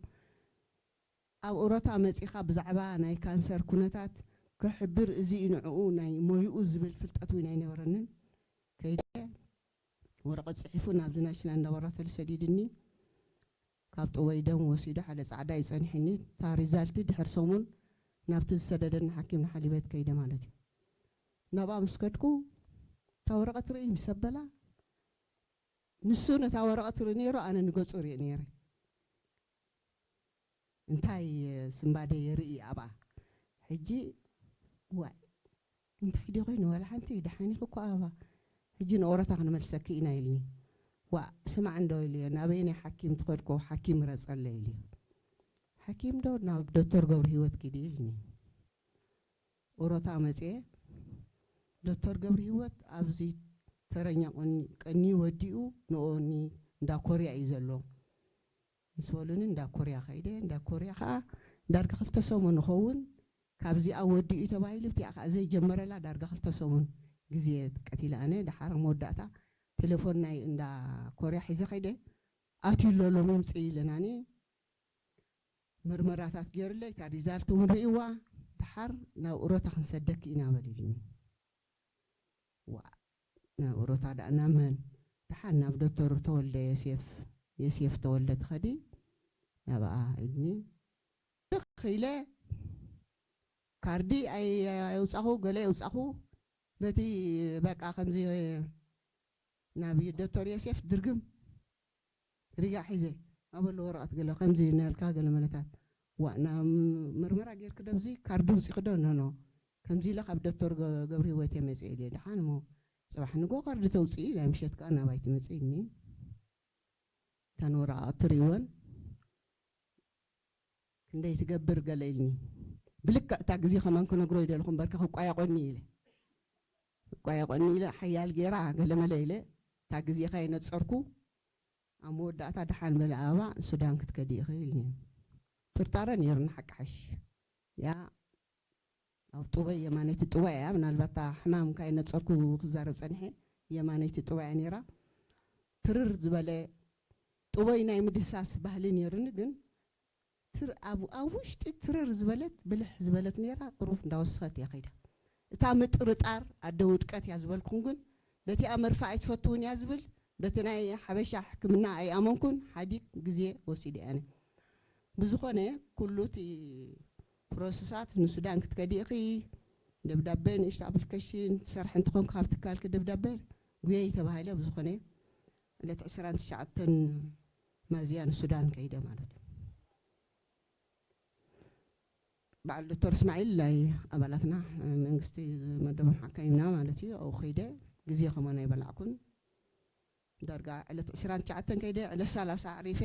ኣብ ኡሮታ መጺኻ ብዛዕባ ናይ ካንሰር ኩነታት ክሕብር፣ እዚ እዩ ንዕኡ ናይ ሞይኡ ዝብል ፍልጠት እውን ኣይነበረንን። ከይደ ወረቐት ጽሒፉ ናብዚ ናሽናል ላቦራቶሪ ሰዲድኒ። ካብ ጥወይ ደም ወሲዱ ሓደ ጻዕዳ እዩ ጸኒሕኒ። እታ ሪዛልቲ ድሕሪ ሰሙን ናብቲ ዝሰደደኒ ሓኪም ንሓሊበት ከይደ ማለት እዩ። ናብኣ ምስ ከድኩ፣ "እታ ወረቐት ርኢ" ምስ ኣበላ፣ ንሱ ነታ ወረቐት ርኢ ነይሩ፣ ኣነ ንገጹ ርኢ ነይረ። እንታይ ስምባደ የርኢ ኣብኣ? ሕጂ፣ "ዋይ፣ እንታይ ድዩ ኮይኑ? ዋላ ሓንቲ፣ ደሓን ኢኺ እኮ ኣበባ። ሕጂ ንኦሮታ ክንመልሰኪ ኢና" ኢልኒ። "ዋእ፣ ስማዕ እንዶ" ኢልዮ፣ "ናበየናይ ሓኪም ትኸድኮ? ሓኪም ምረጸለይ" ኢልዮ። "ሓኪም ዶ? ናብ ዶክተር ገብረ ህይወት ኪዲ" ኢልኒ። ኡሮታ መጽየ፣ ዶክተር ገብረ ህይወት ኣብዚ ተረኛ ቆኒ-፣ ቀንዩ ወዲኡ ንኦኒ እንዳ ኮርያ እዩ ዘሎ ምስ በሉኒ፣ እንዳ ኮርያ ከይደ። እንዳ ኮርያ ከኣ ዳርጋ ክልተ ሰሙን ይኸውን ካብዚኣ ወዲኡ ተባሂሉ፣ እቲኣ ከኣ ዘይጀመረላ ዳርጋ ክልተ ሰሙን ግዜ ቀቲለ። ኣነ ደሓር መወዳእታ ቴሌፎን ናይ እንዳ ኮርያ ሒዘ ከይደ፣ "ኣትዩ ኣሎ ሎሚ ምጽኢ" ኢለናኒ። ምርመራታት ገይሩለይ፣ እታ ሪዛልት እውን ርእይዋ፣ "ደሓር ናብ ኡሮታ ክንሰደኪ ኢና" በሊልኒ። ዋ፣ ናብ ኡሮታ ደኣ ናብ መን? ደሓር ናብ ዶክተር ተወልደ ዮሴፍ፣ ዮሴፍ ተወልደ ትኸዲ፣ ናብኣ ኢልኒ። ትኽ ኢለ፣ ካርዲ ኣይ-፣ ኣየውጻኹ፣ ገለ የውጻኹ፣ በቲ በቃ ከምዚ ናብ ዶክተር ዮሴፍ ድርግም ሪጋ ሒዘ፣ "ኣበሎ ወረቐት ገለ ከምዚ እናልካ ገለ መለታት፣ ዋ፣ ናብ ምርመራ ጌርኪ ዶ ኣብዚ ካርዲ ውጺኺ ዶ?" "ኖ፣ ኖ፣ ከምዚ ኢለ ካብ ዶክተር ገ-፣ ገብረ ህይወት እየ መጽእ" ኢለ። "ደሓን እሞ ጽባሕ ንግሆ ካርዲ ተውጽኢ፣ ናይ ምሸት ከኣ ናባይ ትመጽእ" ኢልኒ። እተን ወረቓቕቲ ርእይወን፣ "ክንደይ ትገብር?" ገለ ኢልኒ። ብልክዕ እታ ግዜ ከማን ክነግሮ ይደለኹ እምበርከ ክቋየቖኒ ኢለ። ክቋየቖኒ ኢለ ሓያል ጌራ ገለ መለ ኢለ እታ ግዜ ከየነጸርኩ፣ ኣብ መወዳእታ "ደሓን በሊ ኣበባ፣ ሱዳን ክትከዲ ኢኺ" ኢልኒ። ጥርጣረ ነይሩኒ ሓቂ ሓሽ። ያ ኣብ ጥወይ የማነይቲ ጥዋይ እያ፣ ምናልባት እታ ሕማም ከየነጸርኩ ክዛረብ ጸኒሐ፣ የማነይቲ ጥዋይ እያ ነይራ። ትርር ዝበለ ጥወይ ናይ ምድህሳስ ባህሊ ነይሩኒ፣ ግን ትር-፣ ኣብ፣ ኣብ ውሽጢ ትርር ዝበለት ብልሕ ዝበለት ነይራ፣ ቁሩብ እንዳወሰኸት እያ ከይዳ። እታ ምጥርጣር ኣደ ውድቀት እያ ዝበልኩም፣ ግን በቲኣ መርፍእ ኣይትፈትውን እያ ዝብል በቲ ናይ ሓበሻ ሕክምና ኣይኣመንኩን። ሓዲግ ግዜ ወሲደ ኣነ። ብዝኾነ ኩሉ እቲ ፕሮሰሳት ንሱዳን ክትከዲ ኢኺ፣ ደብዳበ፣ ንእሽቶ ኣፕሊኬሽን ትሰርሒ እንተኾንካ ካብ ትካልኪ ደብዳበ ጉየይ ተባሂለ። ብዝኾነ ዕለት ዕስራን ትሽዓተን ሚያዝያ ንሱዳን ከይደ ማለት እዩ። በዓል ዶክተር እስማዒል ናይ ኣባላትና መንግስቲ ዝመደቦም ሓካይምና ማለት እዩ። ኣብኡ ከይደ ግዜ ከማን ኣይበላዕኩን። ዳርጋ ዕለት ዕስራን ትሽዓተን ከይደ ዕለት ሰላሳ ኣዕሪፈ፣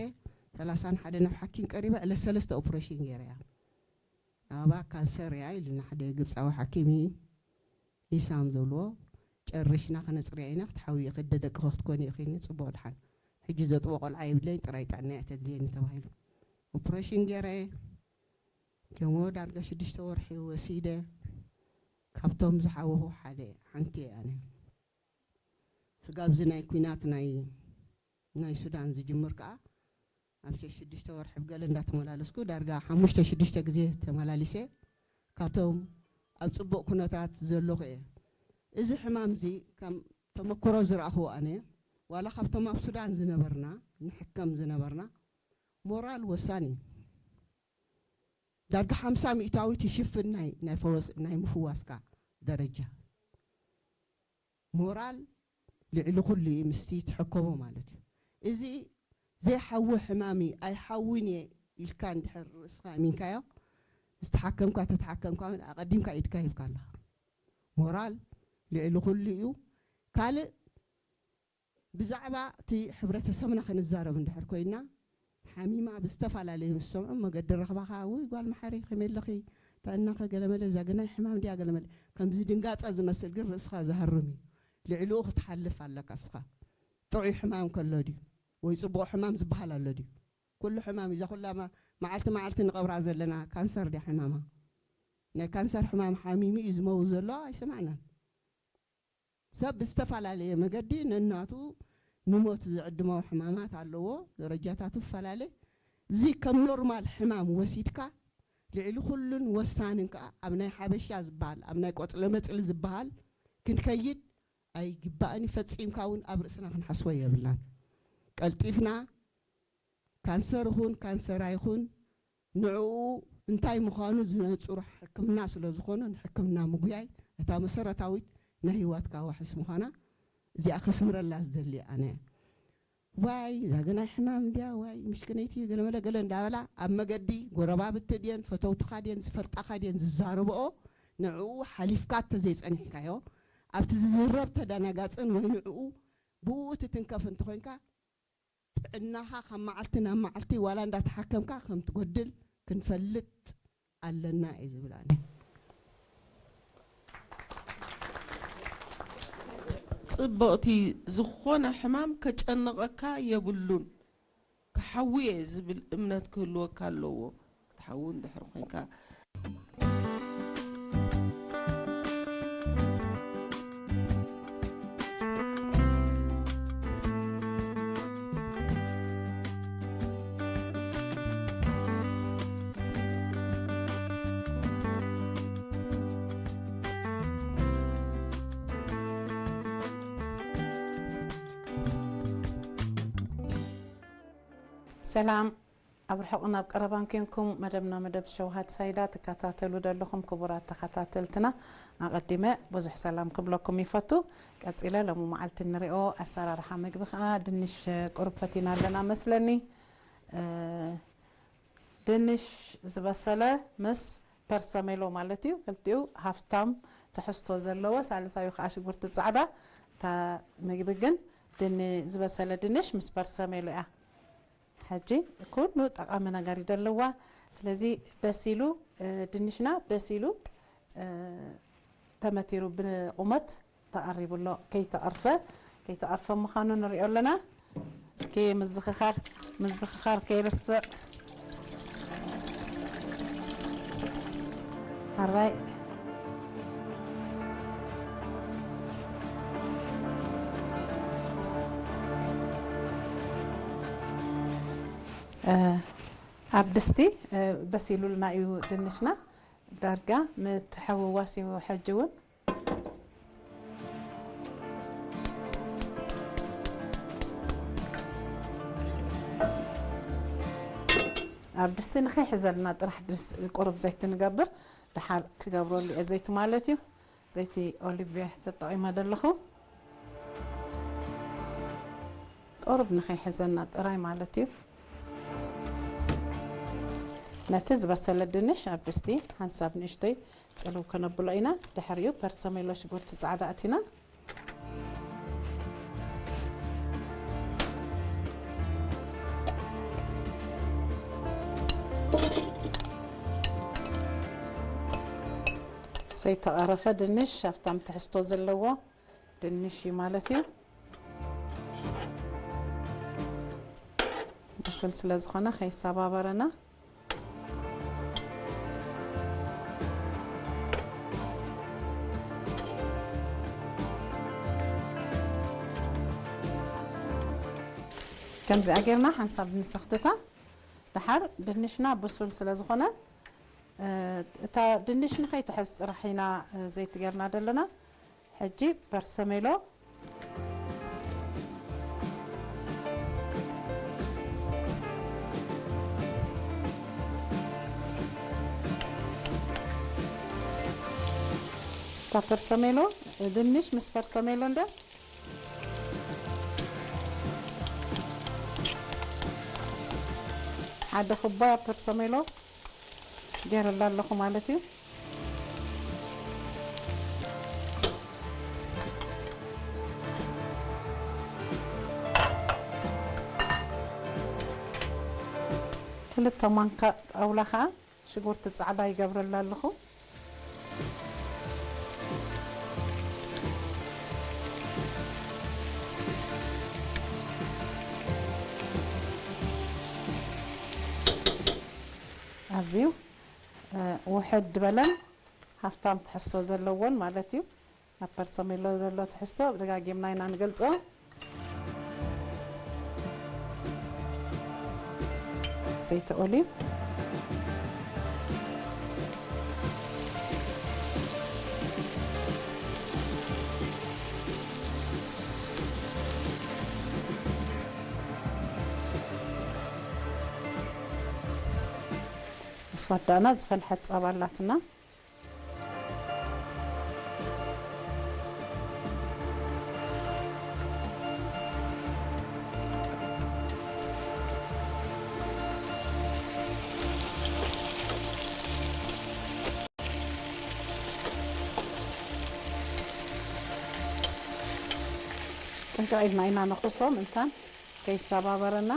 ሰላሳን ሓደ ናብ ሓኪም ቀሪበ ዕለት ሰለስተ ኦፕሬሽን ገይረያ። ኣባ ካንሰር እያ ኢሉና ሓደ ግብፃዊ ሓኪም እዩ። ኢሳም ዝብልዎ፣ ጨሪሽና ከነፅርያ ኢና፣ ክትሓውዪ ኢኺ፣ ደቂ ክትኮኒ ኢኺ፣ ፅቡቕ ድሓን። ሕጂ ዘጥቦ ቆልዓ የብለይን፣ ጥራይ ጥዕና እያ ተድልየኒ ተባሂሉ። ኦፕሬሽን ገይረ፣ ኬሞ ዳርጋ ሽዱሽተ ወርሒ ወሲደ፣ ካብቶም ዝሓወኹ ሓደ፣ ሓንቲ እየ ኣነ። ስጋብ እዚ ናይ ኲናት ናይ፣ ናይ ሱዳን ዝጅምር ከኣ፣ ኣብ ሸ-፣ ሽዱሽተ ወርሒ ብገለ እንዳተመላለስኩ፣ ዳርጋ ሓሙሽተ ሽዱሽተ ግዜ ተመላሊሰ፣ ካብቶም ኣብ ጽቡቕ ኩነታት ዘለኹ እየ። እዚ ሕማም እዚ ከም ተመክሮ ዝረኣኽዎ ኣነ፣ ዋላ ካብቶም ኣብ ሱዳን ዝነበርና፣ ንሕከም ዝነበርና፣ ሞራል ወሳኒ እዩ። ዳርጋ ሓምሳ ሚእታዊት ይሽፍን ናይ፣ ናይ ፈወስ-፣ ናይ ምፍዋስካ ደረጃ። ሞራል ልዕሊ ኩሉ እዩ፣ ምስቲ ትሕከሞ ማለት እዩ። እዚ ዘይሓዊ ሕማም እዩ፣ ኣይሓዊን እየ ኢልካ እንድሕር ርእስኻ ኣሚንካዮ፣ ዝተሓከምካ፣ ተተሓከምካ እውን ኣቐዲምካ ኢድካ ሂብካ ኣለኻ። ሞራል ልዕሊ ኩሉ እዩ። ካልእ፣ ብዛዕባ እቲ ሕብረተሰብና ክንዛረብ እንድሕር ኮይና፣ ሓሚማ ብዝተፈላለዩ ዝሰምዑ መገዲ ረኽባኻ፣ "ውይ ጓል መሓሪ ከመይ ኣለኺ? ጥዕናኸ?" ገለመለ፣ "እዛ ግናይ ሕማም ድያ?" ገለመለ፣ ከምዚ ድንጋጸ ዝመስል ግን ርእስኻ ዘሃርም እዩ። ልዕሊኡ ክትሓልፍ ኣለካ እስኻ። ጥዑይ ሕማም ከሎ ድዩ? ወይ ጽቡቕ ሕማም ዝበሃል ኣሎ ድዩ? ኩሉ ሕማም እዩ። እዛ ኩላ መ-፣ መዓልቲ መዓልቲ ንቐብራ ዘለና ካንሰር ድያ ሕማማ? ናይ ካንሰር ሕማም ሓሚሙ እዩ ዝመውት ዘሎ ኣይሰማዕናን። ሰብ ብዝተፈላለየ መገዲ ነናቱ ንሞት ዝዕድሞ ሕማማት ኣለዎ፣ ደረጃታቱ ይፈላለ። እዚ ከም ኖርማል ሕማም ወሲድካ፣ ልዕሊ ኩሉን ወሳንን ከኣ ኣብ ናይ ሓበሻ ዝበሃል፣ ኣብ ናይ ቆጽለ መጽሊ ዝበሃል ክንከይድ ኣይግባእን እዩ። ፈጺምካ እውን ኣብ ርእስና ክንሓስቦ የብልናን። ቀልጢፍና ካንሰር ይኹን ካንሰር ኣይኹን ንዕኡ እንታይ ምዃኑ ዝነጽሩ ሕክምና ስለ ዝኾኑ፣ ንሕክምና ምጉያይ እታ መሰረታዊት ናይ ህይወትካ ዋሕስ ምዃና፣ እዚኣ ከስምረላ ዝደሊ ኣነ። ዋይ፣ እዛ ግናይ ሕማም እንድያ፣ ዋይ፣ ምሽክነይቲ፣ ገለመለ ገለ እንዳበላ ኣብ መገዲ ጎረባብቲ ድየን፣ ፈተውትኻ ድየን፣ ዝፈልጣኻ ድየን ዝዛረብኦ፣ ንዕኡ ሓሊፍካ እንተዘይጸኒሕካዮ፣ ኣብቲ ዝዝረብ ተደናጋጽን ወይ ንዕኡ ብኡ ትትንከፍ እንተኾይንካ፣ ጥዕናኻ ካብ መዓልቲ ናብ መዓልቲ ዋላ እንዳተሓከምካ ከም ትጎድል ክንፈልጥ ኣለና እየ ዝብል ኣነ። ጽብቕቲ፣ ዝኾነ ሕማም ከጨንቐካ የብሉን። ክሓዊ እየ ዝብል እምነት ክህልወካ ኣለዎ። ክትሓዊ እንድሕር ኮይንካ። ሰላም፣ ኣብ ርሑቕን ኣብ ቀረባን ኮንኩም መደብና መደብ ሸውሃት ሳይዳ ትከታተሉ ዘለኹም ክቡራት ተኸታተልትና፣ ኣቐዲመ ብዙሕ ሰላም ክብለኩም ይፈቱ። ቀጺለ ሎሚ መዓልቲ እንሪኦ ኣሰራርሓ ምግቢ ኸኣ ድንሽ ቁሩብ ፈቲና ኣለና መስለኒ። እ፣ ድንሽ ዝበሰለ ምስ ፐርሰሜሎ ማለት እዩ። ክልቲኡ ሃፍታም ትሕዝቶ ዘለዎ፣ ሳልሳዩ ኸኣ ሽጉርቲ ጻዕዳ። እታ ምግቢ ግን ድን-፣ ዝበሰለ ድንሽ ምስ ፐርሰሜሎ እያ። ሕጂ ኩሉ ጠቓሚ ነገር እዩ ዘለዋ። ስለዚ በሲሉ፣ እ፣ ድንሽና በሲሉ፣ እ፣ ተመቲሩ ብቑመት ተቐሪቡ ኣሎ። ከይተቐርፈ፣ ከይተቐርፈ ምዃኑ ንሪኦ ኣለና። እስኪ ምዝኽኻር፣ ምዝኽኻር ከይርስዕ። ኣራይ። እ፣ ኣብ ድስቲ፣ እ፣ በሲሉልና እዩ ድንሽና። ዳርጋ ምትሕውዋስ እዩ ሕጂ እውን። ኣብ ድስቲ ንኸይሕዘልና ጥራሕ ድስ-፣ ቁሩብ ዘይቲ ንገብር። ደሓር ክገብረሉ እየ ዘይቲ ማለት እዩ። ዘይቲ ኦሊቭ እየ ተጠቒመ ዘለኹ። ቁሩብ ንኸይሕዘና ጥራይ ማለት እዩ። ነቲ ዝበሰለ ድንሽ ኣብ ድስቲ ሓንሳብ ንእሽተይ ጽልው ከነብሎ ኢና። ድሕሪኡ ፐርሰሜሎ ሽጉርቲ ጻዕዳ ኣቲና። ዘይተቐረፈ ድንሽ ኣብታም ትሕዝቶ ዘለዎ ድንሽ እዩ ማለት እዩ። ብስል ስለ ዝኾነ ከይሰባበረና። ከምዚኣ ጌርና ሓንሳብ ንሰኽትታ። ደሓር ድንሽና ብሱል ስለ ዝኾነ፣ እ፣ እታ ድንሽ ንኸይትሕዝ ጥራሕ ኢና፣ እ፣ ዘይቲ ጌርና ዘለና። ሕጂ ፐርሰሜሎ። እታ ፐርሰሜሎ፣ ድንሽ ምስ ፐርሰሜሎ እንደ ሓደ ኩባያ ፐርሰሜሎ ገይረላ ኣለኹ ማለት እዩ። ክልተ ማንካ ጣውላ ከዓ ሽጉርቲ ጻዕዳ ይገብረላ ኣለኹ። ኣዝዩ፣ እ፣ ውሕድ ዝበለን ሃፍታም ትሕዝቶ ዘለዎን ማለት እዩ። ኣብ ፐርሰሜሎ ዘሎ ትሕዝቶ ደጋጊምና ኢና ንገልጾ። ዘይቲ ኦሊቭ። ምስ ወዳእና ዝፈልሐት ጸባ ኣላትና። ጥንቅቕ ኢልና ኢና ነኹሶ፣ ምእንታን ከይሰባበረና።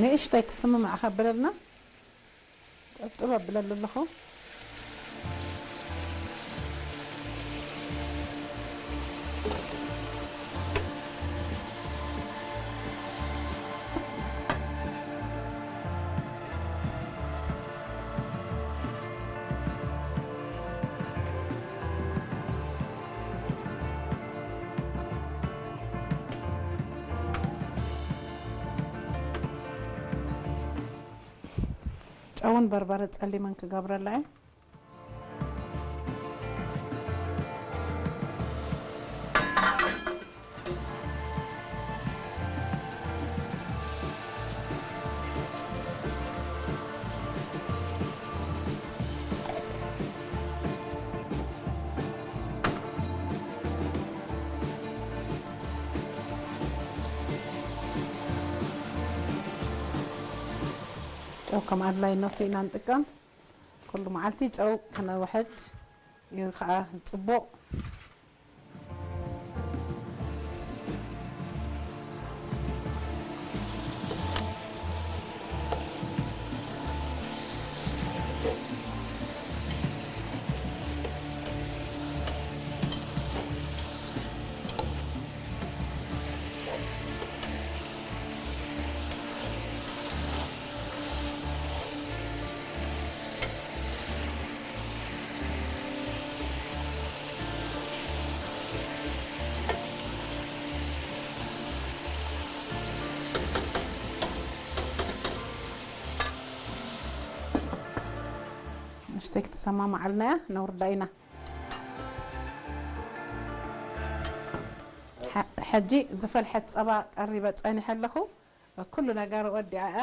ንእሽተይ ትስምማዕ ከብለልና። ጠብጥብ ኣብለሉ ኣለኹ። ጨውን በርበረ ጸሊምን ክገብረላ እየ። ጨው ከም ኣድላይነቱ ኢና ንጥቀም። ኩሉ መዓልቲ ጨው ከነውሕድ እዩ ከዓ ፅቡቕ። ሽተይ ክትሰማማዓልና እያ፣ ነውርዳ ኢና። ሐ-፣ ሕጂ ዝፈልሐት ጸባ ቀሪበ ጸኒሐ ኣለኹ። ኩሉ ነገር ወዲኣ እያ።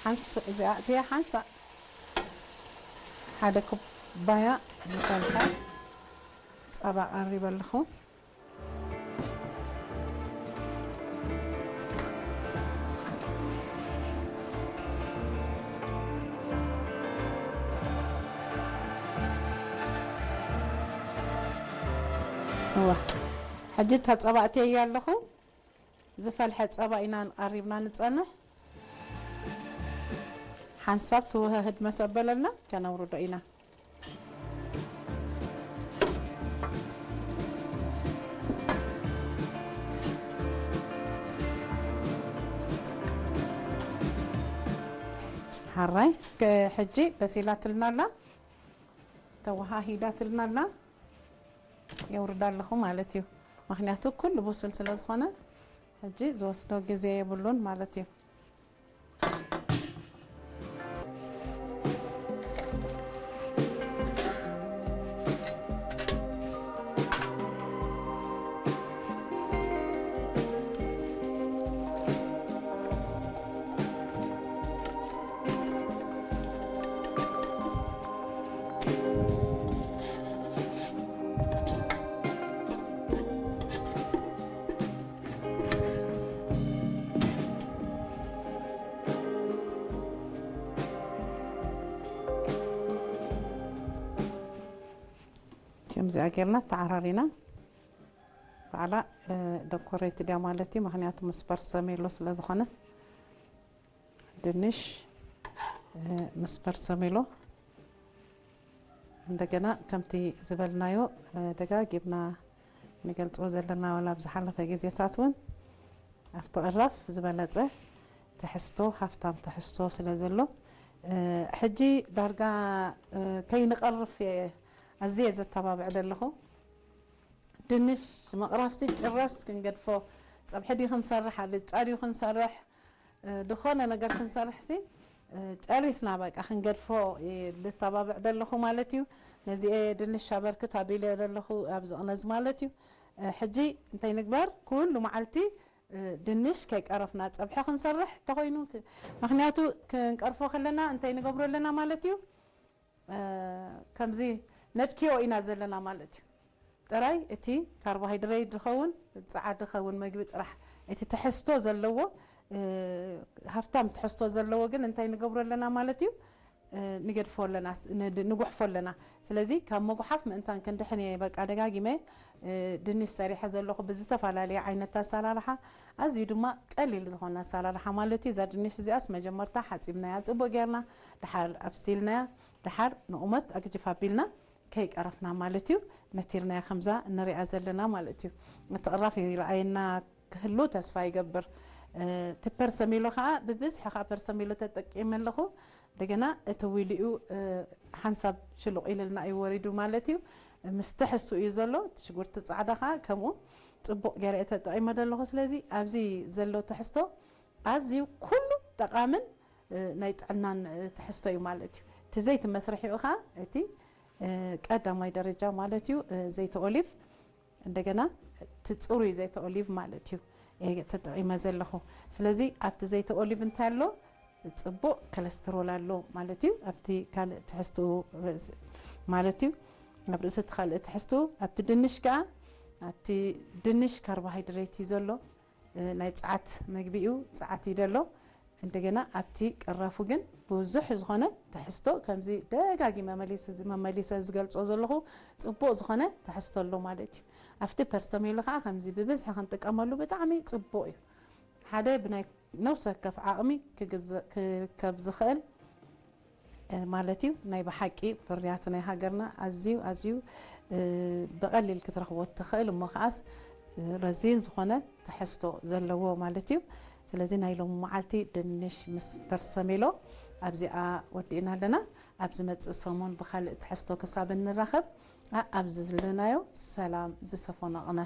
ሓንስ እዚኣ እትያ ሓንሳ ሓደ ኩባያ ዝፈልሐ ጸባ ቀሪበ ኣለኹ። እዋ፣ ሕጂ እታ ጸባ እትየያ ኣለኹ። ዝፈልሐ ጸባ ኢና ቀሪብና ንጸንሕ። ሓንሳብ ትውህህድ መሰበለልና ከነውርዶ ኢና። ሓራይ፣ ከ-፣ ሕጂ በሲላትልና ኣላ፣ ተወሃሂዳትልና ኣላ። የውርዳ ኣለኹ ማለት እዩ። ምኽንያቱ ኩሉ ብሱል ስለ ዝኾነ፣ ሕጂ ዝወስዶ ግዜ የብሉን ማለት እዩ። ከምዚኣ ጌርና ተዓራሪና። ባዕላ፣ እ፣ ደኮሬት ድያ ማለት እዩ፣ ምኽንያቱ ምስ በርሰሜሎ ስለ ዝኾነት። ድንሽ፣ እ፣ ምስ በርሰሜሎ። እንደገና ከምቲ ዝበልናዮ፣ እ፣ ደጋጊምና ንገልጾ ዘለና፣ ዋላ ኣብ ዝሓለፈ ግዜታት እውን ኣብቲ ቅራፍ ዝበለጸ ትሕዝቶ፣ ሃፍታም ትሕዝቶ ስለ ዘሎ፣ እ፣ ሕጂ ዳርጋ፣ እ፣ ከይንቐርፍ እየ ኣዝየ ዘተባብዕ ዘለኹ። ድንሽ ምቕራፍሲ ጭራስ ክንገድፎ፣ ጸብሒ ድዩ ክንሰርሕ፣ ኣልጫ ድዩ ክንሰርሕ፣ እ፣ ዝኾነ ነገር ክንሰርሕሲ፣ እ፣ ጨሪስና በቃ ክንገድፎ እየ ልተባብዕ ዘለኹ ማለት እዩ። ነዚኤ ድንሽ ኣበርክት ኣቢለዮ ዘለኹ ኣብዚ ቅነዝ ማለት እዩ። እ፣ ሕጂ እንታይ ንግበር? ኩሉ መዓልቲ፣ እ፣ ድንሽ ከይቀረፍና ጸብሒ ክንሰርሕ እንተኾይኑ፣ ክ-፣ ምኽንያቱ ክንቀርፎ ከለና እንታይ ንገብሮ ኣለና ማለት እዩ? እ፣ ከምዚ ነድክዮ ኢና ዘለና ማለት እዩ። ጥራይ እቲ ካርቦሃይድሬት ዝኸውን፣ ጸዓት ዝኸውን መግቢ ጥራሕ፣ እቲ ትሕዝቶ ዘለዎ፣ እ፣ ሃፍታም ትሕዝቶ ዘለዎ ግን እንታይ ንገብሮ ኣለና ማለት እዩ? እ፣ ንገድፎ ኣለና፣ ስ-፣ ንድ-፣ ንጉሕፎ ኣለና። ስለዚ ካብ ምጉሓፍ ምእንታን ክንድሕን እየ። በቃ ደጋጊመ፣ እ፣ ድንሽ ሰሪሐ ዘለኹ ብዝተፈላለየ ዓይነት ኣሰላልሓ፣ ኣዝዩ ድማ ቀሊል ዝኾነ ኣሰላልሓ ማለት እዩ። እዛ ድንሽ እዚኣስ መጀመርታ ሓጺብናያ ጽቡቕ ጌርና፣ ድሓር ኣብሲልናያ፣ ድሓር ንቑመት ኣግጅፍ ኣቢልና ከይቀረፍና ማለት እዩ፣ ነቲርናያ ከምዛ እንሪኣ ዘለና ማለት እዩ። እቲ ቅራፍ ይረኣየና ክህሉ ተስፋ ይገብር። እ፣ እቲ ፐርሰሚሎ ከዓ ብብዝሒ ከዓ ፐርሰሚሎ ተጠቂመ ኣለኹ። እንደገና እቲ ዊልኡ፣ እ፣ ሓንሳብ ሽሉቕ ኢልልና እዩ ወሪዱ ማለት እዩ። ምስ ትሕዝቱ እዩ ዘሎ። እቲ ሽጉርቲ ጻዕዳ ከዓ ከምኡ ጽቡቕ ገይረ እየ ተጠቂመ ዘለኹ። ስለዚ ኣብዚ ዘሎ ትሕዝቶ ኣዝዩ ኩሉ ጠቓምን፣ እ፣ ናይ ጥዕናን፣ እ፣ ትሕዝቶ እዩ ማለት እዩ። እቲ ዘይቲ መስርሒኡ ከዓ እቲ፣ እ፣ ቀዳማይ ደረጃ ማለት እዩ፣ እ፣ ዘይቲ ኦሊቭ። እንደገና እቲ ጽሩይ ዘይቲ ኦሊቭ ማለት እዩ፣ እ፣ ተጠቒመ ዘለኹ። ስለዚ ኣብቲ ዘይቲ ኦሊቭ እንታይ ኣሎ? ጽቡቕ ኮለስትሮል ኣሎ ማለት እዩ። ኣብቲ ካልእ ትሕዝትኡ ርእሲ ማለት እዩ። ኣብ ርእሲ እቲ ካልእ ትሕዝትኡ፣ ኣብቲ ድንሽ ከኣ፣ ኣብቲ ድንሽ ካርቦሃይድሬት እዩ ዘሎ፣ እ፣ ናይ ጸዓት መግቢ እዩ፣ ጸዓት እዩ ዘሎ። እንደገና ኣብቲ ቅራፉ ግን ብዙሕ ዝኾነ ትሕዝቶ፣ ከምዚ ደጋጊመ መሊስ-፣ መመሊሰ ዝገልጾ ዘለኹ ጽቡቕ ዝኾነ ትሕዝቶ ኣሎ ማለት እዩ። ኣብቲ ፐርሰሜሎ ከኣ ከምዚ ብብዝሒ ክንጥቀመሉ ብጣዕሚ ጽቡቕ እዩ። ሓደ ብናይ ነፍሲ ወከፍ ዓቕሚ ክግዘ-፣ ክርከብ ዝኽእል፣ እ፣ ማለት እዩ። ናይ ብሓቂ ፍርያት ናይ ሃገርና ኣዝዩ፣ ኣዝዩ፣ እ፣ ብቐሊል ክትረኽቦ እትኽእል እሞ ከኣስ፣ እ፣ ረዚን ዝኾነ ትሕዝቶ ዘለዎ ማለት እዩ። ስለዚ ናይ ሎሚ መዓልቲ ድንሽ ምስ ፐርሰሜሎ ኣብዚኣ ወዲእና ኣለና። ኣብ ዝመጽእ ሰሙን ብኻልእ ትሕዝቶ ክሳብ እንራኸብ፣ ኣ-፣ ኣብ ዝለናዮ ሰላም ዝሰፈኖ ቅነ።